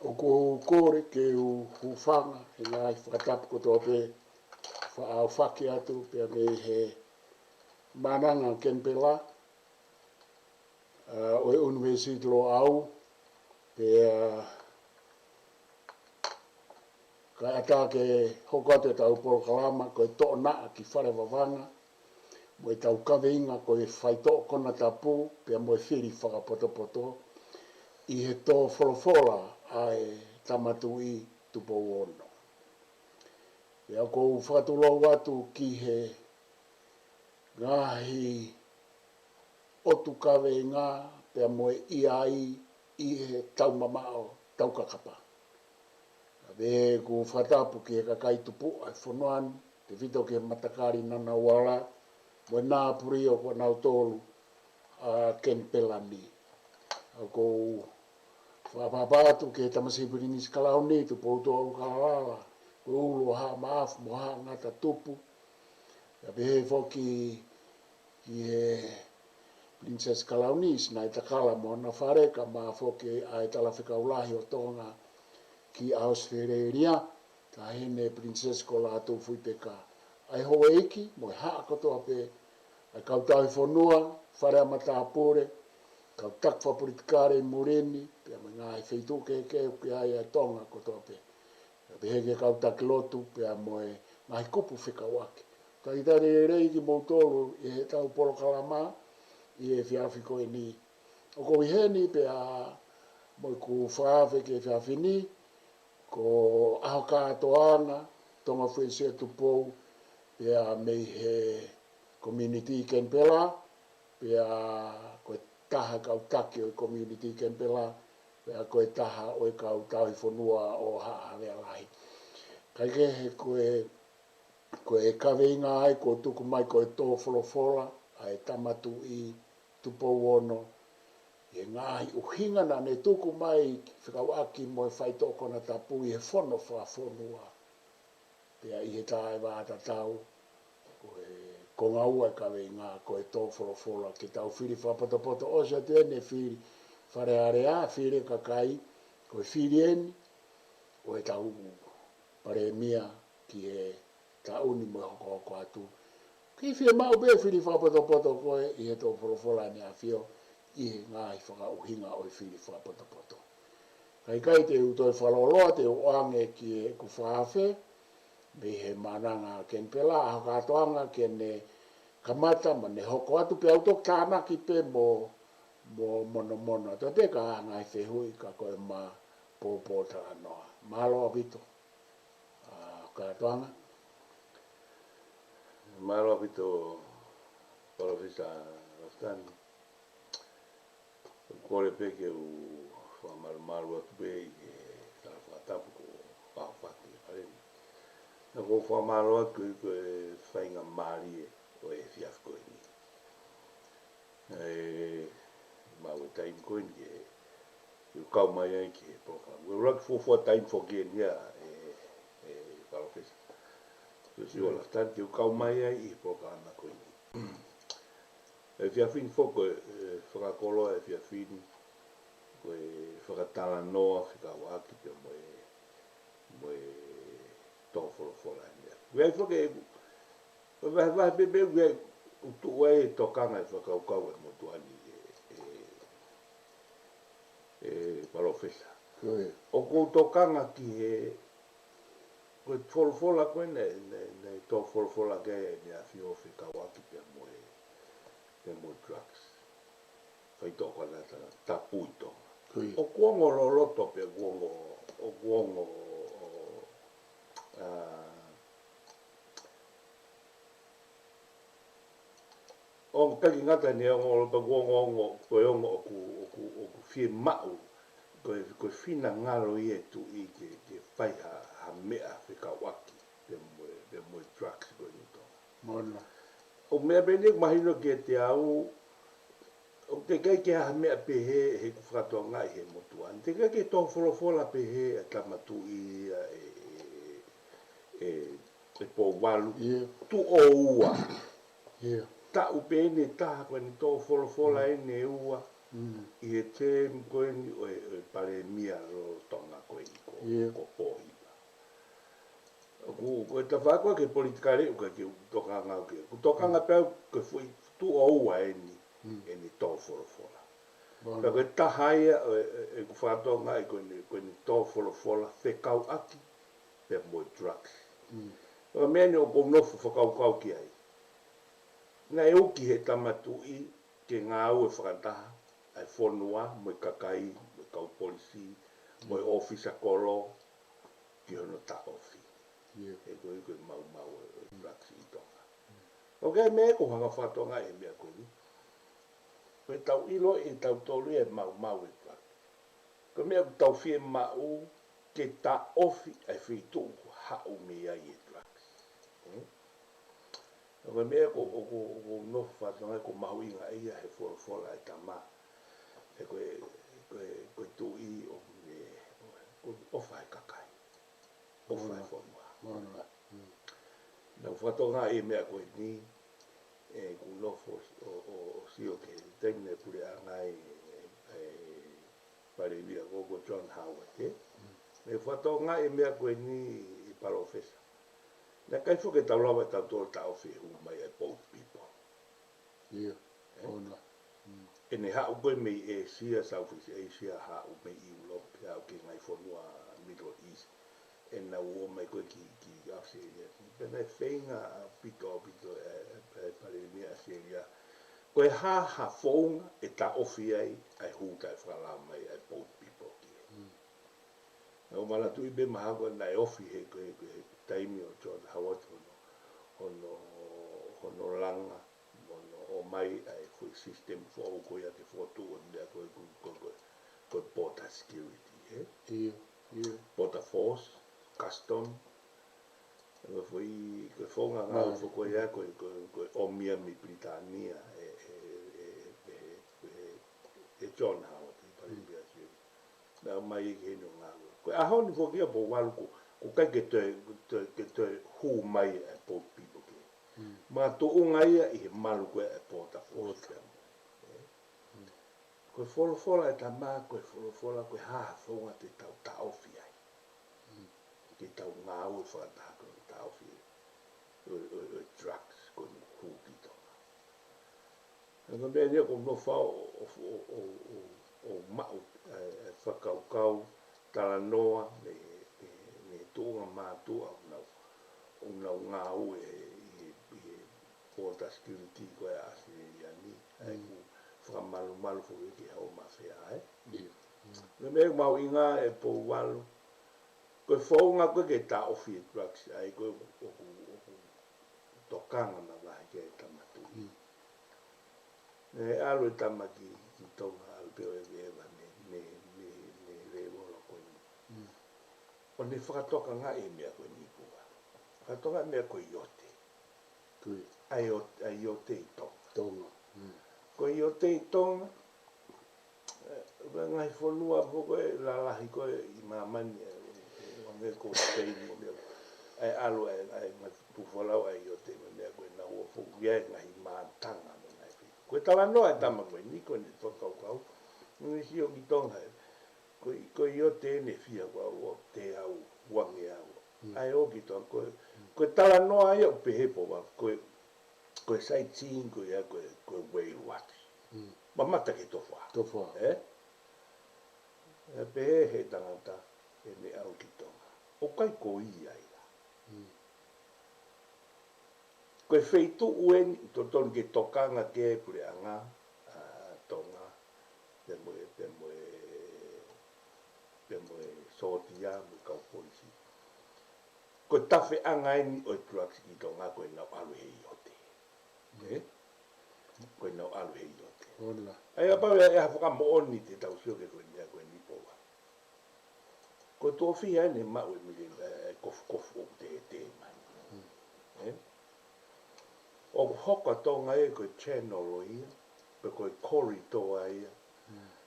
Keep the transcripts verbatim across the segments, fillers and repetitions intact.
ʻOku ou kole ke u hūfanga he ngaahi fakatapu kotoa pē, faʻa ʻaofaki atu pea mei he Maʻananga Kenipela, ʻa, ʻo e ʻUnivēsiti Loʻau, pea kae ʻatā ke hoko atu ʻetau polokalama ko e Toʻonaʻa ki Fale Vavanga, mo ʻetau kaveinga ko e Faitoʻo Konatapu, pea mo e Fili Fakapotopoto, ʻi he tō folofola ʻa e Tama Tuʻi Tupou Ono. Pea ʻoku ou fakatulou atu ki he ngaahi ʻotu kaveinga pea mo e ʻi ai ʻi he tau mamaʻo, tau kakapa. Pea ʻoku ou fakatapu ki he kakai tupuʻa e fonua ni, tefito ki he matakali Ngunnawal, mo e Ngambri ʻoku ʻanautolu ʻa Kenipela ni. ʻOku ou fakaʻapaʻapa atu ki he Tamasiʻi Pilinisi Kalauni, Tupoutoʻa ʻUlukalala, ko e ʻulu ʻo Haʻa Maʻafu mo Haʻa Ngata Tupu. Pea pehē foki ki he Pilinisesi Kalauni, Sinaitakala mo hona fale, kae ʻumaʻā foki ʻa e Talafekau Lahi ʻo Tonga ki ʻAositelēlia, Taʻahine Pilinisesi ko Lātūfuipeka, ʻa e houʻeiki mo e haʻa kotoa pē, ʻa e kau tauhi fonua, fale ʻa matāpule, kau taki fakapolitikale ʻi muli ni, pea mo e ngaahi feituʻu kehekehe ʻoku ʻi ai ʻa Tonga kotoa pē. Pea pehē ki he kau taki lotu, pea mo e ngaahi kupu fekauʻaki. Talitali lelei kimoutolu ʻi heʻetau polokalama ʻi he efiafi ko eni. ʻOku ou ʻi heni pea mo ʻeku fakaafe ki he efiafi ni, ko ʻAhokatoanga Tonga Fuesia Tupou, pea mei he community Kenipela, pea ko e taha kau taki ʻo e community Kenipela, pea ko e taha ʻo e kau tauhi fonua ʻo Haʻa Havea Lahi. Kae kehe ko e, ko e kaveinga ʻa ia kuo tuku mai ko e tō folofola ʻa e Tama Tuʻi Tupou Ono, ʻi he ngaahi ʻuhinga naʻa ne tuku mai fekauʻaki mo e Faitoʻo Konatapu ʻi he fono fakafonua. Pea ʻi he taimi tatau, ko e konga ua e kaveinga, ko e tō folofola, ke tau fili fakapotopoto ʻosi atu eni e fili Fale Alea, fili e kakai, ko e fili eni ʻo ʻetau Palēmia ki he taʻu ni mo e hokohoko atu. Ke fiemaʻu pē fili fakapotopoto ko ē ʻi he tō folofola ʻEne ʻAfio ʻi he ngaahi fakaʻuhinga ʻo e fili fakapotopoto. Kae ʻikai te u toe fakalōloa, te u ʻoange ki heʻeku fakaafe mei he Maʻananga Kenipela, ʻAhokatoanga, ke ne kamata mo ne hoko atu pea u toki tānaki pē mo, mo monomono atu pē ka ngaahi fehuʻi ka ko e maʻupoʻupo talanoa. Mālō ʻaupito. ʻA, ʻAhokatoanga. Mālō ʻaupito, Palōfesa Lafitani. Kole pē ke u fakamalumalu atu pē ʻi he tala fakatapu kuo ʻaofaki ʻe he Palēmia. Naʻa ʻoku ou fakamālō atu ʻi he faingamālie ʻo e efiafi ko eni. ʻE, maʻu e taimi ko eni ke, ke u kau mai ai ki he polokalama. ʻOku ou ʻuluaki fuofua taimi foki eni ia, ʻe, ʻe Palōfesa Siosiua Lafitani, ke u kau mai ai ʻi he polokalama ko eni. ʻE efiafi ni foki, ʻe fakakoloa e efiafi ni, ko e fakatalanoa fekauʻaki pea mo e, mo e tō folofola eni. ʻOku ʻi ai foki e, ko e vahevahe pē pea ʻoku ʻi ai, ʻoku tuʻu ai e tokanga e fakakaukau e motuʻa ni ʻe, ʻe, ʻe Palōfesa. Ko ia. ʻOku ou tokanga ki he, ko e folofola ko ē naʻe, naʻe, naʻe tō folofola ki ai ʻEne ʻAfio fekauʻaki pea mo e, pea mo e drugs. Faitoʻo Konatapu ʻi Tonga. Ko ia. ʻOku ongo loloto pea ʻoku ongo, ʻoku ongo, ʻa, ʻoku ʻikai ke ngata eni he ongo loloto, ʻoku ongo, ongo, ko e ongo ʻoku, ʻoku, ʻoku fiemaʻu, ko e, ko e finangalo ia e Tuʻi ke, ke fai ha, ha meʻa fekauʻaki pea mo e, pea mo e drugs ko eni ʻi Tonga. Mono. ʻO meʻa pē eni ʻoku mahino kiate au, ʻoku teʻeki ai ke ʻi ai ha meʻa pehē he ʻoku fakatokangaʻi he motuʻa ni. Teʻeki ai ke tō folofola pehē ʻa e Tama Tuʻi ia ʻe, ʻe, ʻe, ʻe Pouvalu. Ia. Tuʻo ua. Ia. Taʻu pē eni ʻe taha ko eni tō folofola eni ʻe ua. ʻi he term ko eni ʻo e, ʻo e palēmia lolotonga ko eni ko, ʻIo. ko Pōhiva. ʻOku, ko e tafaʻaki ko ē ki he politikale ʻoku ʻikai ke u tokanga au ki ai. ʻOku tokanga pē au ki he foʻi tuʻo ua eni, ʻeni tō folofola. Pea ko e taha ia ʻo e, ʻe, ʻeku fakatokangaʻi ko eni, ko eni tō folofola fekauʻaki pea mo e drugs. Ko e meʻa eni ʻoku ou nofo fakakaukau ki ai. Naʻe uki he tama tuʻi ke ngāue fakataha ʻa e fonua mo e kakai, mo e kau polisi, mo e ʻōfisa kolo, ki hono taʻofi. ʻIo. He ko e, ko e maumau ʻo e drugs ʻi Tonga. ʻOku ʻi ai e meʻa ʻoku ou hanga ʻo fakatokangaʻi e meʻa ko eni. Ko ʻetau ʻilo ʻe tautolu e maumau e drugs. Ko e meʻa ʻoku tau fiemaʻu ke taʻofi ʻa e feituʻu ʻoku haʻu mei ai e drugs. Hmm? Ko e meʻa ʻoku, ʻoku, ʻoku ou nofo fakatokangaʻi ʻoku mahuʻinga ia he folofola ʻa e tama. He ko e, ko e, ko e tuʻi ʻoku ne, ʻoku ʻofa he kakai. ʻOfa he fonua. Naʻá ku fakatokangaʻi e meʻa ko eni, ʻeku nofo ʻo, ʻo, ʻo sio ki he taimi naʻe puleʻanga ai e, e, e palēmia ko, ko John Howard, ē? Naʻá ku fakatokangaʻi e meʻa ko eni, ʻe Palōfesa. Naʻe ʻikai foki ke tau lava ʻe tautolu ʻo taʻofi e hū mai ʻa e Boat People. ʻIo, ʻOna. ʻEne haʻu ko ē mei ʻĒsia, Southeast Asia, haʻu mei ʻIulope, haʻu ki he ngaahi fonua Middle East. ʻEne ō mai ko ē ki, ki ʻAositelēlia. Pea naʻe feinga ʻaupito, ʻaupito e, e, e palēmia ʻAositelēlia. Ko e hā ha founga ʻe taʻofi ai ʻa e hū taʻefakalao mai ʻa e Boat People ki ai. Naʻá ku manatuʻi pē mahalo ko ē naʻe ofi he, ko e, ko e taimi ʻo John Howard hono, hono, hono langa, hono ʻomai ʻa e foʻi system foʻou ko ia ke fokotuʻu e meʻa ko e, ko e, ko e, ko e border security, ē? ʻIo, ʻio. Border Force, Custom, ko e foʻi, ko e founga ngāue foʻou ko ia ko e, ko e, ko e ʻomi ia mei Pilitānia ʻe, ʻe, ʻe, ʻe, ʻe, ʻe John Howard, ʻe palēmia ʻAositelēlia. Naʻe ʻomai ia ki heni ʻo ngāue. Ko e ʻaho ni foki ia Pouvalu ʻoku, ʻoku ʻikai ke toe, toe, ke toe hū mai ʻa e Boat People ki ai. Makatuʻunga ia ʻi he malu ko ē ʻa e Border Force. Ko e folofola ʻa e tama, ko e folofola ko e hā ha founga te tau taʻofi ai. Ke tau ngāue fakataha ko e taʻofi ʻo, ʻo, ʻo e drugs ko eni ʻoku hū ki Tonga. He ko e meʻa ni ʻoku ou nofo au ʻo, ʻo, ʻo, ʻo, ʻo maʻu e, e fakakaukau, talanoa mei, mei, mei he tuʻunga mātuʻa ʻoku nau, ʻoku nau ngāue ʻi he, ʻi he border security ko ē ʻa ʻAositelēlia ni, ʻa ia ʻoku fakamalumalu foki ki he Home Affairs, ē? Ko e meʻa mahuʻinga ʻe Pouvalu, ko e founga ko ē ke taʻofi e drugs, ʻa ia ko ē ʻoku, ʻoku, ʻoku tokanga mavahe ki ai e tama tuʻi. Naʻe ʻalu e tama ki, ki Tonga, ʻalu pē ʻo ʻeveʻeva mei, mei, mei, mei he lēvolo ko eni. ʻO ne fakatokangaʻi e meʻa ko eni Pouvalu. Fakatokangaʻi e meʻa ko e iote. ʻA e io-, ʻa e iote ʻi Tonga. Ko e iote ʻi Tonga, ʻe, ko e ngaahi fonua foki ko ē lalahi ko ē ʻi māmani, ʻe, ʻe, ʻo hangē ko Spain mo e meʻa. ʻA e ʻalu, ʻa e, ʻa e ngaahi tuʻu folau ʻa e iote mo e meʻa ko ē, nau ō foki ai ngaahi mātanga mo e ngaahi feituʻu. Ko e talanoa e tama ko eni, ko ʻene fakakaukau, ʻene sio ki Tonga ē. Ko e, ko e iote ʻeni ʻe fiha, ko e ua teau, uangeau. ʻA ia ʻoku ʻi Tonga, ko e, ko e talanoa ia ʻoku pehē Pouvalu, ko e, ko e sightseeing ko ia, ko e, ko e whale watch. Mamata ki he tofa. Tofa. Ē? ʻE pehē he tangata ʻene ʻalu ki Tonga, ʻoku ʻikai ko ia ia. Ko e feituʻu ʻeni ʻoku totonu ke tokanga ki ai e puleʻanga ʻa Tonga, pea mo e, pea mo e, pea mo e sōtia mo e kau polisi. Ko e tafeʻanga ʻeni ʻo e drugs ki Tonga ko ʻenau ʻalu he iote. Ē? Ko ʻenau ʻalu he iote. ʻA ia kapau ʻe, ʻe ha fakamoʻoni te tau sio ki he ko e meʻa ko eni Pouvalu. Ko e tuʻo fiha ʻeni ʻe maʻu e miliona, ē, kofukofu ʻoku teʻeteʻe mai. Ē? ʻOku hoko ʻa Tonga ia ko e channel ia, pe ko e corridor ia,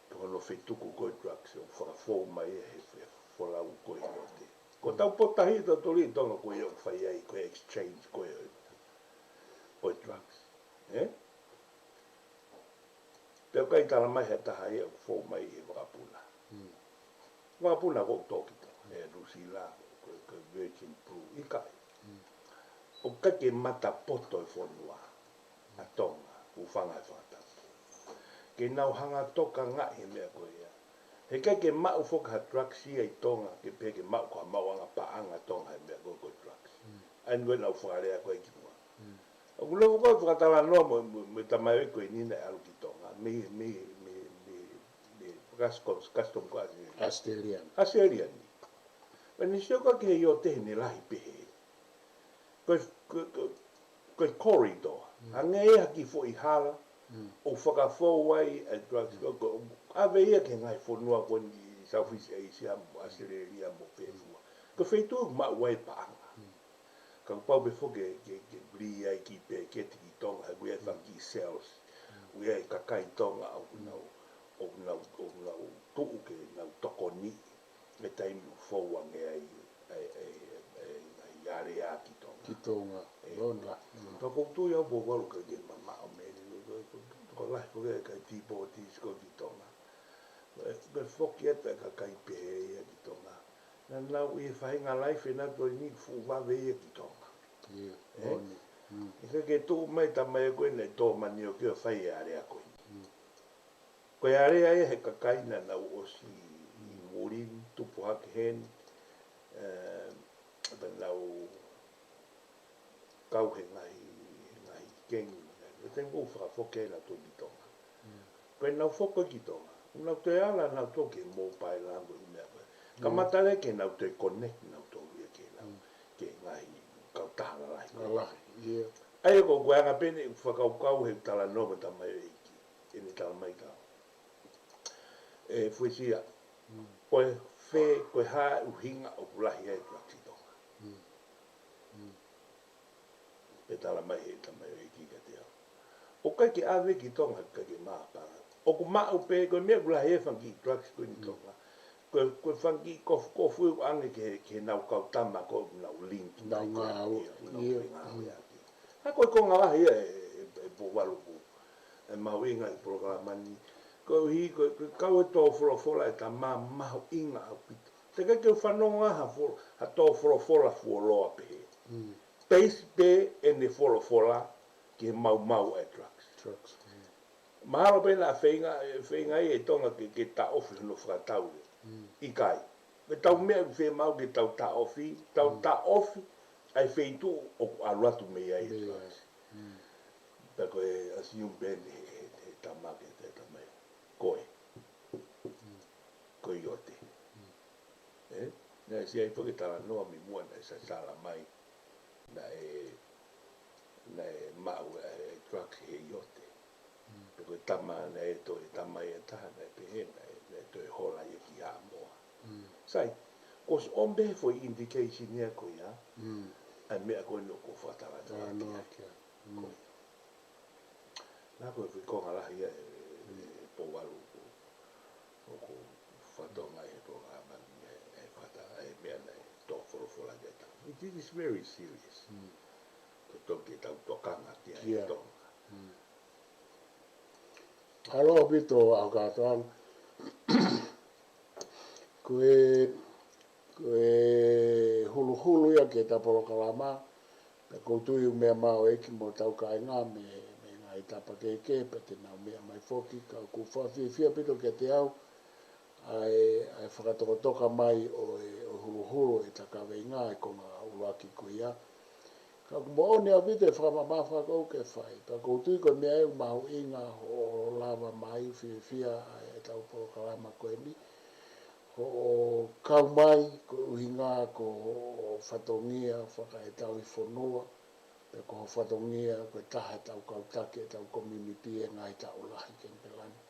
ki hono fetuku ko ē drugs ʻoku fakafou mai he, he folau ko ē iote. Ko ʻetau potahi ʻatautolu ʻi Tonga ko ia ʻoku fai ai ko e exchange ko ē ʻo e drugs. Ē? Pea ʻoku ʻikai tala mai ha taha ia ʻoku fou mai he vakapuna. Vakapuna ko ʻoku toki to, ʻe Lusila, ko, ko Virgin Blue, ʻikai. ʻOku ʻikai ke mata poto e fonua ʻa Tonga, ʻoku fanga e fakatapu. Ke nau hanga tokangaʻi he meʻa ko ia. He ʻikai ke maʻu foki ha drugs ia ʻi Tonga, ke pehē ke maʻu ko ha maʻuʻanga paʻanga Tonga he meʻa ko, ko e drugs. ʻA eni ko e nau fakalea ko e ki muʻa. ʻOku lava ko e fakatalanoa mo, mo, mo e tamaioʻeiki ko eni naʻe ʻalu ki Tonga. Mei, mei, mei, mei, mei, kas-, kas-, custom ko ʻAsi-, ʻAositelēlia. ʻAositelēlia ni. Pea ne sio ko ē ki he iote heʻene lahi pehē. Ko e, ko e, ko e, ko e corridor. Hangē ia ha kiʻi foʻi hala. ʻO fakafou ai e drugs ko, ko, ʻave ia ki he ngaahi fonua ko eni Southeast Asia mo ʻAositelēlia mo pē fua. Ko e feituʻu ʻoku maʻu ai paʻanga. Ka kuo pau pē foki ke, ke, ke lī ai ki pē ke tiki Tonga, he ʻoku ʻi ai e fanga kiʻi cells. ʻOku ʻi ai e kakai Tonga ʻoku nau, ʻoku nau, ʻoku nau tuʻu ke nau tokoni he taimi ʻoku fou ange ai e, e, e, e ngaahi aleā ki Tonga. Ki Tonga. ʻE. Lona. Ka ʻoku ou tui au Pouvalu ʻikai ke mamaʻo mei, ko, ko, ko, ko e lahi ko ē e kakai tipōtisi ko ē ki Tonga. Ko e, ko e foki atu e kakai pehē ia ki Tonga. Naʻa nau ʻi he faʻahinga life ʻenau toe ni fuʻu vave ia ki Tonga. ʻIo, ʻe? Moʻoni. ʻIkai ke tuʻu mai tamaioʻeiki ko eni ʻo tō manioki ʻo fai e aleā ko eni. Ko e aleā ia he kakai naʻa nau ʻosi ʻi muli ni, tupu hake heni, ē, pea nau kau he ngaahi, he ngaahi kengi, he taimi ʻoku fakafoki ai nautolu ki Tonga. Ko ʻenau foki ki Tonga, ʻoku nau toe ala nautolu ki he mobile language meʻa ko ē. Kamata leva ke nau toe connect nautolu ia ki he nau, ki he ngaahi kautaha lalahi ko ē. Lalahi, ʻio. ʻA ia ko, ko e anga pē eni e fakakaukau he talanoa mo e tamaioʻeiki, ʻene tala mai ka. ʻE Fuesia, ko e fē, ko e hā e ʻuhinga ʻoku lahi ai e drugs ʻi Tonga. Pea tala mai he tamaioʻeiki kiate au. ʻOku ʻikai ke ʻave ki Tonga, ʻikai ke māpala. ʻOku maʻu pē, ko e meʻa ʻoku lahi ai e fanga kiʻi drugs ko eni ʻi Tonga. Ko e, ko e fanga kiʻi kofukofu ʻoku ʻange ki he, ki heʻenau kau tama ko ē ʻoku nau link mai ko ē. Nau ngāue. ʻIo, ʻoku nau ngāue ʻaki. Ka ko e konga lahi ia ʻe, ʻe, ʻe Pouvalu ʻoku, ʻe mahuʻinga ʻi he polokalama ni. Koeʻuhi, ko e, ko e kau e tō folofola e tama mahuʻinga ʻaupito. Teʻeki ke u fanongo ha fo-, ha tō folofola fuoloa pehē. Base pē ʻene folofola ki he maumau ʻa e drugs. Drugs. Mahalo pē naʻa feinga, feinga ʻa Tonga ke, ke taʻofi hono fakatau ia. ʻIkai. Ko ʻetau meʻa ʻoku fiemaʻu ke tau taʻofi, tau taʻofi ʻa e feituʻu ʻoku ʻalu atu mei ai e drugs. Pea ko e assume pē eni he, he, he tama ke te tama ia. Ko e. Ko e iote. ʻE? Naʻe ʻi ai foki e talanoa mei muʻa naʻe sasala mai. Naʻe, naʻe maʻu e, e drugs he iote. Pea ko e tama naʻe toe, tama ia ʻe taha naʻe pehē naʻe, naʻe toe hola ia ki Haʻamoa. Sai, kuo ʻosi ʻomai pē foʻi indication ia ko ia, ʻa e meʻa ko eni ʻoku ou fakatalanoa ki ai. Talanoa ki ai. Ko ia. Naʻa ko e foʻi konga lahi ia ʻe, ʻe Pouvalu ʻoku, ʻoku ou fakatonga he polokalama ni ʻe, ʻe fakata-, ʻe meʻa naʻe tō folofola ki ai. It is very serious. Totonu ke tau tokanga ki ai ʻi Tonga. ʻAlo ʻaupito ʻa kātoa. Ko e, ko e huluhulu ia ki heʻeta polokalama, pea ʻoku ou tui ʻoku meʻa mai ʻa e ʻEiki mo hotau kāinga mei, mei he ngaahi tapa kehekehe, pea te nau meʻa mai foki, ka ʻoku fakafiefia ʻaupito kiate au, ʻa e, ʻa e fakatokatoka mai ʻo e, ʻo e huluhulu ʻeta kaveinga, ʻa e konga ʻuluaki ko ia. Ka ʻoku moʻoni ʻaupito e fakamamafa ʻoku ou ke fai. Pea ʻoku ou tui ko e meʻa ia ʻoku mahuʻinga hoʻo lava mai fiefia ʻa ʻetau polokalama ko eni. Hoʻo kau mai ko e ʻuhinga ko hoʻo fatongia fakaetau ʻi fonua. Pea ko hoʻo fatongia ko e taha ʻetau kau taki ʻetau community he ngaahi taʻu lahi Kenipela ni.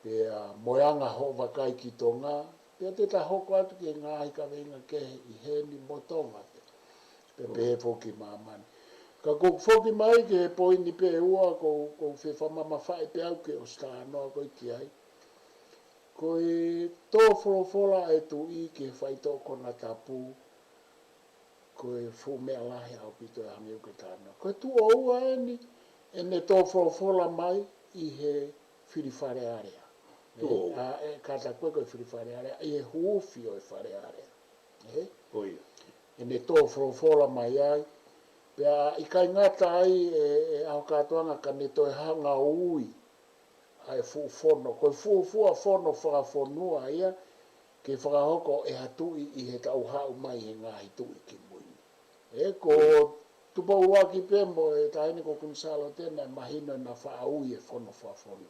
Pea mo e anga hoʻo vakai ki Tonga, pea te ta hoko atu ki he ngaahi kaveinga kehe ʻi heni mo Tonga pē. Pea pehē foki ki māmani. Ka ʻoku ou foki mai ki he poini pē ʻe ua ʻoku ou, ʻoku ou fie fakamamafaʻi pē au ke ʻosi talanoa ko ē ki ai. Ko e tō folofola ʻa e Tuʻi ki he faitoʻo konatapu, ko e fuʻu meʻa lahi ʻaupito ʻe hangē ʻoku ke talanoa. Ko e tuʻo ua eni, ʻene tō folofola mai ʻi he fili Fale Alea. Ē, ʻa e kātaki ko ē ko e fili Fale Alea, ʻi he huufi ʻo e Fale Alea. Ē? ʻE ne tō folofola mai ai, pea ʻikai ngata ai ʻe, ʻe ʻAhokatoanga ka ne toe hanga ʻo ui ʻa e fuʻu fono, ko e fuofua fono fakafonua ia, ke fakahoko ʻe ha tuʻi ʻi he tau haʻu mai he ngaahi tuʻi kimui ni. Ē, ko Tupou ʻUluaki pē mo e taʻahine ko Kuini Sālote naʻe mahino naʻa faʻa ui e fono fakafonua.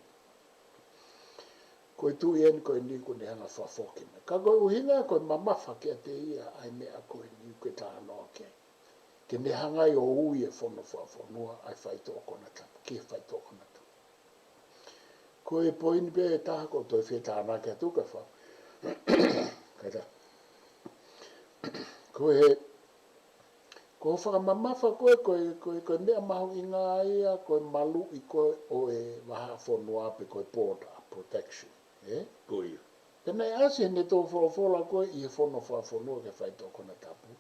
Ko e tuʻi eni ko eni kuo ne hanga fakafoki mai. Ka ko e ʻuhinga ko e mamafa kiate ia ʻa e meʻa ko eni ke talanoa ki ai. Ke ne hanga ʻo ui e fono fakafonua ʻa e faitoʻo konatapu, ki he faitoʻo konatapu. Ko e poini pē ʻe taha ko e toe fetānaki atu ka fau. Kaita. Ko e, ko e fakamamafa ko e, ko e, ko e, ko e meʻa mahuʻinga ia, ko e maluʻi ko ē ʻo e vahaʻa fonua pe ko e border protection. Ē? Ko ia. Pea naʻe ʻasi heʻene tō folofola ko ē ʻi he fono fakafonua ki he faitoʻo konatapu.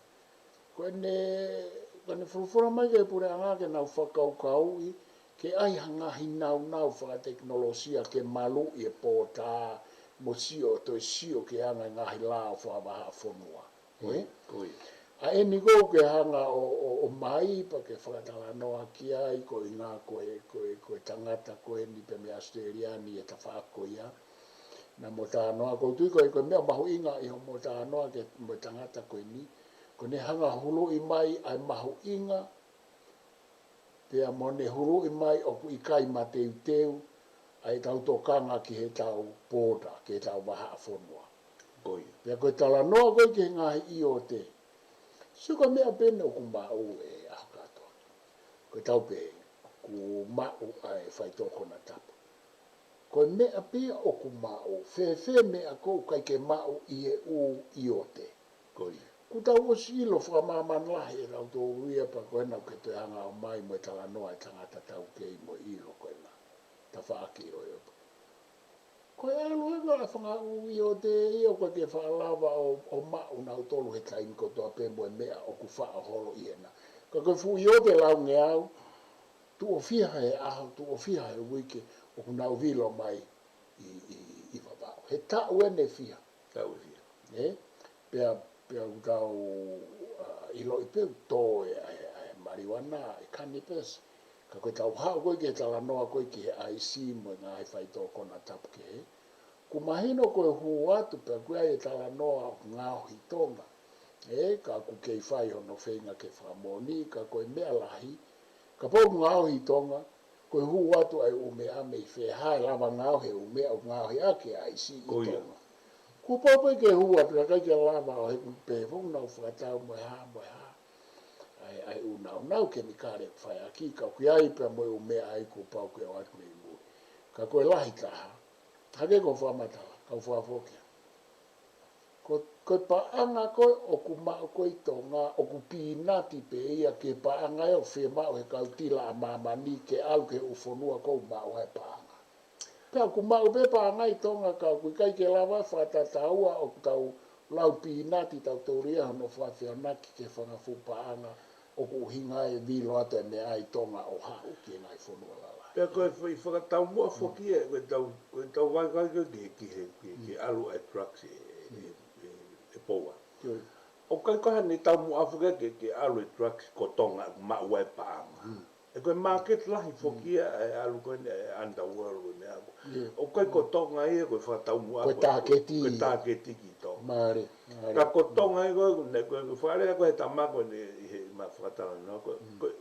Ko ʻene, ko ʻene folofola mai ki he puleʻanga ke nau fakakaukauʻi, ke ʻai ha ngaahi nāunau fakatekinolosia ke maluʻi e pōtā, mo sio, toe sio ki he anga e ngaahi lao fakavahaʻa fonua. Ko ia, ko ia. ʻA eni ʻoku ke hanga ʻo, ʻo, ʻo mai pea ke fakatalanoa ki ai, ko e ʻuhinga ko e, ko e, ko e tangata ko eni pē mei ʻAositelēlia ni ʻi he tafaʻaki ko ia. Naʻa mo talanoa, ʻoku ou tui ko e, ko e meʻa mahuʻinga ʻi hoʻomo talanoa ki he, mo e tangata ko eni, ko ʻene hanga huluʻi mai ʻa e mahuʻinga, pea mo ʻene huluʻi mai ʻoku ʻikai mateuteu ʻa e tau tokanga ki he tau border, ki he tau vahaʻa fonua. Ko ia. Pea ko e talanoa ko ē ki he ngaahi ʻiote. Sio ko e meʻa pē eni ʻoku maʻu ʻe ʻAhokatoanga. Ko e tau pē, ʻoku maʻu ʻa e faitoʻo konatapu. Ko e meʻa pē ia ʻoku maʻu, fēfē meʻa ʻoku ʻikai ke maʻu ʻi he ʻū ʻiote. Ko ia. Kuo tau ʻosi ʻilo fakamāmani lahi ʻe tautolu ia pea ko ena ʻoku ke toe hanga ʻo mai mo e talanoa e tangata taukei mo e ʻilo ko ena. Tafaʻaki ʻo e ʻopa. Ko e ʻalu ʻe ngā fanga ʻū ʻiote ia ʻoku ʻikai ke faʻa lava ʻo, ʻo maʻu nautolu he taimi kotoa pē mo e meʻa ʻoku faʻa holo ʻi hena. Ka ko e fuʻu ʻiote laungeau, tuʻo fiha he ʻaho, tuʻo fiha he uike, ʻoku nau vilo mai ʻi, ʻi, ʻi Vavaʻu. He taʻu eni ʻe fiha. Taʻu ʻe fiha. Ē? Pea, pea ʻoku tau, ʻa, ʻiloʻi pē ʻoku tō e, ʻa e, ʻa e marijuana, e kanipesi. Ka ko e tau haʻu ko ē ki he talanoa ko ē ki he ʻaisi mo e ngaahi faitoʻo konatapu kehe. ʻOku mahino ko e hū atu pea ʻoku ʻi ai e talanoa ʻoku ngaohi ʻi Tonga. Ē, ka ʻoku kei fai hono feinga ke fakamoʻoni, ka ko e meʻa lahi. Kapau ʻoku ngaohi ʻi Tonga, ko e hū atu ʻa e ʻū meʻa mei fē, hā e lava ngaohi e ʻū meʻa ʻoku ngaohi ʻaki e ʻaisi ʻi Tonga. Kuo pau pē ke hū atu, ka ʻikai ke lava ʻo he kupe, foʻi nau fakatau mo e hā, mo e hā. ʻA e, ʻa e ʻū nāunau kemikale ʻoku fai ʻaki, ka ʻoku ʻi ai pē mo e ʻū meʻa ʻa ia kuo pau ke ʻoatu mei mui. Ka ko e lahi taha, hangē ko e fakamatala, kau fakafoki. Ko, ko e paʻanga ko ē ʻoku maʻu ko ē ʻi Tonga, ʻoku pīnati pē ia ki he paʻanga ʻoku fiemaʻu he kau tila ʻa māmani ke ʻalu ki he ʻū fonua ʻoku maʻu ai e paʻanga. Pea ʻoku maʻu pē paʻanga ʻi Tonga ka ʻoku ʻikai ke lava fakatataua ʻoku tau lau pīnati tautolu ia hono fakafeanaki ki he fanga fuʻu paʻanga ʻoku ʻuhinga e vilo atu e meʻa ʻi Tonga ʻo haʻu ki he ngaahi fonua lalahi. Pea ko e foʻi fakataumuʻa foki ē, ko e tau, ko e tau vaivai ko ē ki he, ki he, ki he, ki he ʻalu e drugs ʻe, ʻe, ʻe, ʻe Poua. ʻOku ʻikai ko haʻane taumuʻa foki ē ke, ke ʻalu e drugs ko Tonga ʻoku maʻu ai e paʻanga. ʻE ko e market lahi foki ia e ʻalu ko eni e underworld ko e meʻa ko ē. ʻOku ʻikai ko Tonga ia ko e fakataumuʻa ko e, ko e tāketi ki Tonga. Mālie, mālie. Ka ko Tonga ia ko e, ne, ko e, ko e fakalea ko e tama ko eni ʻi he ma fakatalanoa ko e, ko e,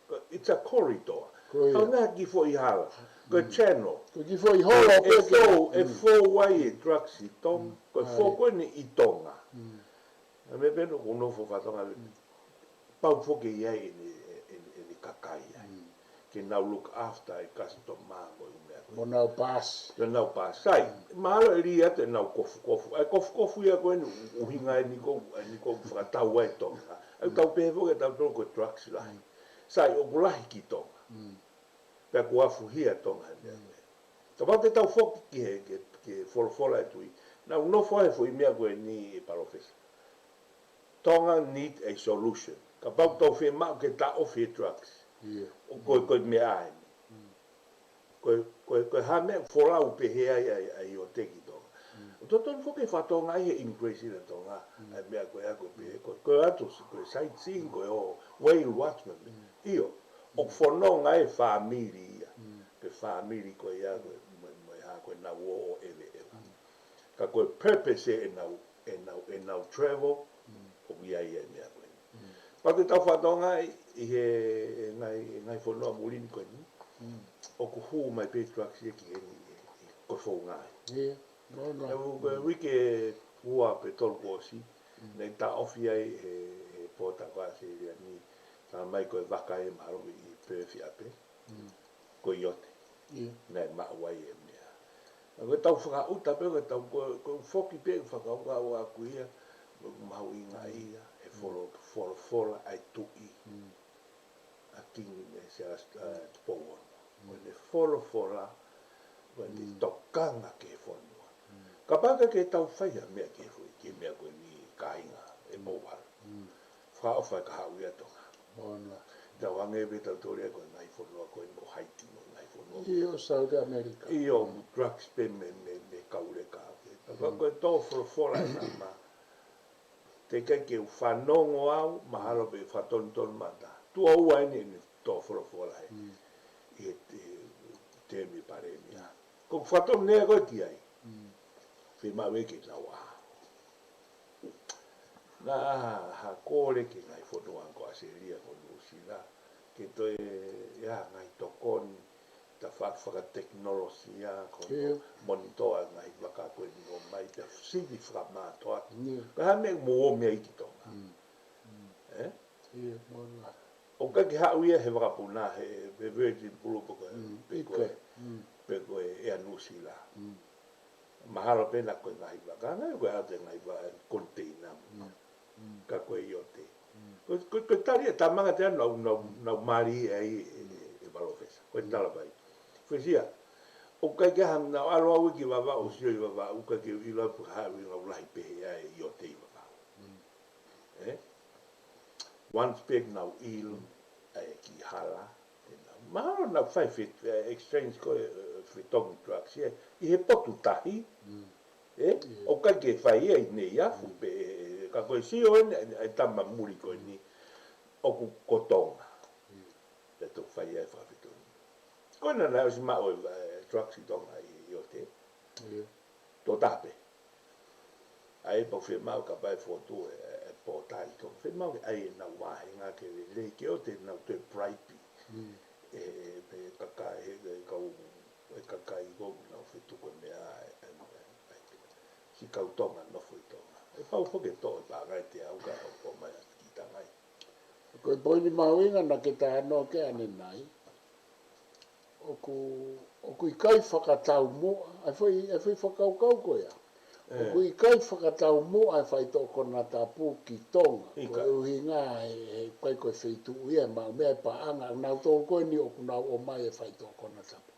ko e, it's a corridor. Ko ia. Ka ʻoku ʻi ai e kiʻi foʻi hala. Ko e channel. Ko e kiʻi foʻi holo ʻe pē ke fou, ʻe fou ai e drugs ʻi Tonga. Ko e fou ko eni ʻi Tonga. ʻA e meʻa pē ʻoku nofo fakatonga pau foki ke ʻi ai ʻene, ʻene, ʻene kakai ai. Ke nau look after e customer mo e ʻū meʻa ko ē. Mo nau paasi. Ke nau paasi. Sai, mahalo ʻe lī atu ʻenau kofukofu. ʻA e kofukofu ia ko eni ʻuhinga eni ko, eni ko fakatau ai Tonga. ʻA ia tau pehē foki ʻe tautolu ko e drugs lahi. Sai, ʻoku lahi ki Tonga. Pea kuo afuhia Tonga he meʻa ko ē. Kapau te tau foki ki he, ki he, ki he folofola e tui. Nau nofo ai e foʻi meʻa ko eni ʻe Palōfesa. Tonga need a solution. Kapau tau fiemaʻu ke taʻofi e drugs. ʻIo. ʻO ko e, ko e meʻa eni. Ko e, ko e, ko e hā e meʻa folau pehē ai ʻa e, ʻa e ʻiote ki Tonga. ʻOku totonu foki ke fakatokangaʻi he immigration ʻa Tonga, ʻa e meʻa ko ē ʻoku pehē, ko, ko e ʻoatu, ko e sightseeing, ko e ō whale watchman. ʻIo, ʻoku fononga e fāmili ia. Ko e fāmili ko ia, ko e, mo, mo e hā ko ē ʻenau ō ʻo ʻeveʻeva. Ka ko e purpose ʻenau, ʻenau, ʻenau travel, ʻoku ʻi ai e meʻa ko eni. Pea ke tau fakatokangaʻi ʻi he, e ngaahi, e ngaahi fonua muli ni ko eni, ʻoku hū mai pē drugs ia ki heni, ʻi, ʻi, ko e founga ia. ʻIo, no, no. He u-, ko e uike ua pe tolu kuo ʻosi, naʻe taʻofi ai he, he pōta ko ē ʻa ʻAositelēlia ni, tala mai ko e vaka ʻe mahalo ʻi Perth ʻapē. Ko e ʻiote. ʻIo. Naʻe maʻu ai e meʻa. Ka ko e tau fakaʻuta pē, ko e tau, ko, ko e foki pē, fakakaukau ʻaku ia, ʻoku mahuʻinga ia, he folo-, folofola ʻa e tuʻi. ʻA Kingi ʻe Siaosi, ʻa Tupou Ono. Ko ʻene folofola, ko ʻene tokanga ki he fonua. Kapau ʻoku ʻikai ke tau fai ha meʻa ki he foʻi, ki he meʻa ko eni kāinga ʻe mou ʻalu. Fakaʻofa e kahaʻu ia Tonga. Tau hangē pē tau toli ai ko e ngaahi fonua ko eni ko Haiti mo e ngaahi fonua. ʻIo, South America. ʻIo, drugs pē mei, mei, mei kauleka. Ka ko e tō folofola ʻe nama. Teʻeki ai ke u fanongo au, mahalo pē fakatonutonu mata. Tuʻo ua eni ʻene tō folofola he. ʻI he, he temi palēmia. Ko e fakatonu ʻeni ko ē ki ai. Fiemaʻu ke tau ʻā. Naʻa ha kole ki he ngaahi fonua ko ʻAositelēlia, ko Nuʻusila, ke toe ʻi ai ha ngaahi tokoni, ta fa-, fakatekinolosia, ko e monitoa ngaahi vaka ko eni ʻomai, ta sivi fakamātoa. Ka ha meʻa mo ō mei ai ki Tonga. ʻE? ʻOku ʻikai ke haʻu ia he vakapuna, he, he Virgin Blue pe ko e, pe ko e, pe ko e Air Nuʻusila. Mahalo pē naʻa ko e ngaahi vaka, ngaahi ko e ʻatu e ngaahi vaka, container. Ka ko e ʻiote. Ko, ko, ko e tali e tama ange te anu, nau, nau, nau mali ai e, e, e palōfesa. Ko e tala mai. Professor, ʻoku ʻikai ke ha, naʻa ku ʻalu au ki Vavaʻu, sio ʻi Vavaʻu, ʻoku ʻikai ke u ʻilo pe ko e hā e ʻuhinga ʻoku lahi pehē ai e ʻiote ʻi Vavaʻu. ʻE? Once pē nau ʻilo, ʻa e kiʻi hala, mahalo naʻa nau fai fe-, e, exchange ko e, e, fetongi drugs, ʻi he, ʻi he potu tahi, ʻe? ʻOku ʻikai ke fai ia ʻi Neiafu pē, ʻe, ka ko e sio eni, ʻa e, ʻa e tama muli ko eni, ʻoku ko Tonga. Pea toki fai ai e fakafetongi. Ko ena naʻe ʻosi maʻu e, e, drugs ʻi Tonga ʻi, ʻi ʻiote. Tō tape. ʻA ia pau fiemaʻu kapau ʻe fotu e, e, e pōta ʻi Tonga. Fiemaʻu ke ʻai ʻenau vāhenga ke lelei ke ʻoua te nau toe bribe. ʻE, ʻe, pe kakai, he, he kau, e kakai ko ē ʻoku nau fetuku e meʻa, e, e, e, e, siʻi kau Tonga nofo ʻi Tonga. ʻE pau foki ke toʻo e paʻanga ʻiate au ka ʻoku ʻomai atu ki Tonga ai. Ko e poini mahuʻinga naʻa ke talanoa ki ai ʻanenai. ʻOku, ʻoku ʻikai fakataumuʻa, ʻa e foʻi, ʻa e foʻi fakakaukau ko ia. ʻOku ʻikai fakataumuʻa e faitoʻo konatapu ki Tonga. Ko e ʻuhinga he, he ʻikai ko e feituʻu ia ʻe maʻu mei ai e paʻanga, ʻa nautolu ko eni ʻoku nau ʻomai e faitoʻo konatapu.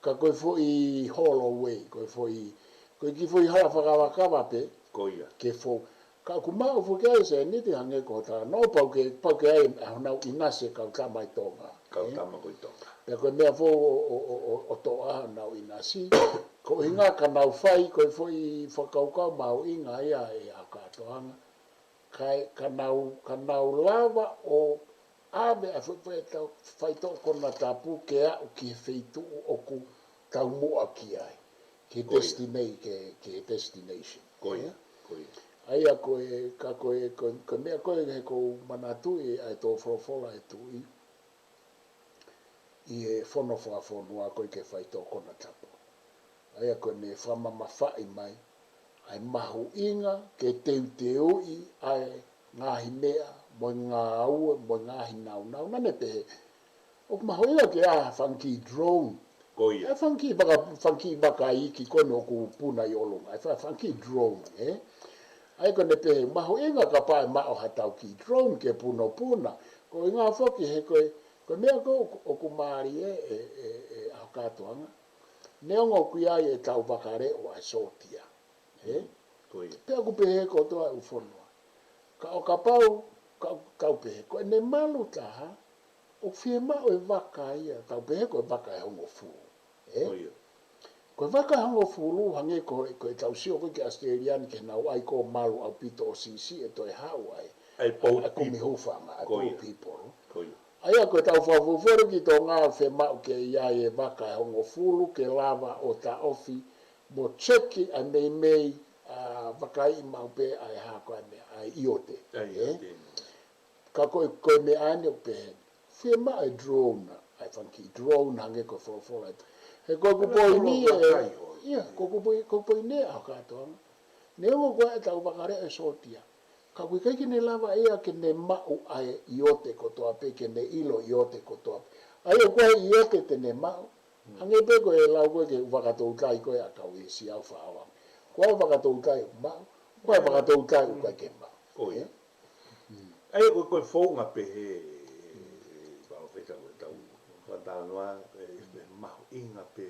Ka ko e foʻi Holloway, ko e foʻi, ko e kiʻi foʻi hala fakakavakava pē. Ko ia. Ke fou. Ka ʻoku maʻu foki ai e sēniti hangē ko e talanoa pau ke, pau ke ʻai ʻa honau ʻinasi e kau tama ʻi Tonga. Kau tama ko ē ʻi Tonga. Pea ko e meʻa foʻou ʻo, ʻo, ʻo, ʻo, ʻo toʻo ʻa honau ʻinasi. Ko e ʻuhinga ka nau fai, ko e foʻi fakakaukau mahuʻinga ia ʻe ʻa kātoanga. Kae, ka nau, ka nau lava ʻo ʻave ʻa e foʻi, foʻi tau, faitoʻo konatapu ke aʻu ki he feituʻu ʻoku taumuʻa ki ai. Ki he destina-, ki he, ki he destination. Ko ia, ko ia. ʻA ia ko e, ka ko e, ko e, ko e meʻa ko ē he ʻoku ou manatuʻi ʻa e tō folofola e tuʻi ʻi he fono fakafonua ko ē ki he faitoʻo konatapu. ʻA ia ko ʻene fakamamafaʻi mai ʻa e mahuʻinga ke teuteuʻi ʻa e ngaahi meʻa, mo e ngāue, mo e ngaahi nāunau. Naʻa ne pehē, ʻoku mahuʻinga ke ʻai ha fanga kiʻi drone. Ko ia. ʻA e fanga kiʻi vaka, fanga kiʻi vaka iiki ko eni ʻoku puna ʻi ʻolunga. ʻA e fa-, fanga kiʻi drone, ē? ʻA ia ko ʻene pehē, mahuʻinga kapau ʻe maʻu ha tau kiʻi drone ke punopuna. Ko e ʻuhinga foki he ko e, ko e meʻa ko ē ʻoku, ʻoku mālie ʻe, ʻe, ʻe, ʻe ʻa kātoanga. Neongo ʻoku ʻi ai e tau vaka leʻo ʻa e sōtia. Ē? Ko ia. Pea ʻoku pehē kotoa e ʻū fonua. Ka ʻo kapau, ka, kau pehē, ko ʻene malu taha, ʻoku fiemaʻu e vaka ia, kau pehē ko e vaka ʻe hongofulu. Ē? Ko ia. Ko e vaka ʻe hongofulu, hangē ko, ko ʻetau sio ko ē ki ʻAositelēlia ni ke nau ʻai ko ē malu ʻaupito ʻo siʻisiʻi e toe haʻu ai. ʻA e boat ʻa e kumi people. Hūfanga, ʻa e Ko ia. Boat people. Ko ia. ʻA ia ko ʻetau fakafuofua ki Tonga ʻoku fiemaʻu ke ʻi ai e vaka ʻe hongofulu ke lava ʻo taʻofi mo seki ʻa e meimei, ʻa, vakaiʻi maʻu pē ʻa e hā ko ē meʻa, ʻa e ʻiote. ʻA e Ē? ʻiote. Ka ko e, ko e meʻa eni ʻoku pehē ni. Fiemaʻu e drone, ʻa e fanga kiʻi drone hangē ko e folofola. He ko ʻeku Ko e poini folofola ē, kai hoi. Ia, ko ʻeku poi-, ko ʻeku poini ē ʻa kātoanga. Neongo ko ē ʻetau vaka leʻo ʻe sōtia. Ka ʻoku ʻikai ke ne lava ia ke ne maʻu ʻa e ʻiote kotoa pē, ke ne ʻilo ʻiote kotoa pē. ʻA ia ko e ʻiote te ne maʻu. Hangē pē ko e lau ko ē ki he vaka toutai ko ē ʻa Kauʻisiau Faʻaoa. Ko e vaka toutai ʻoku maʻu, ko e vaka toutai ʻoku ʻikai ke maʻu. Ko ia. Ē? ʻA ia ko e, ko e founga pehē, ʻe, ʻe, palōfesa ko ʻetau fakatalanoa, ʻe, ʻe mahuʻinga pē.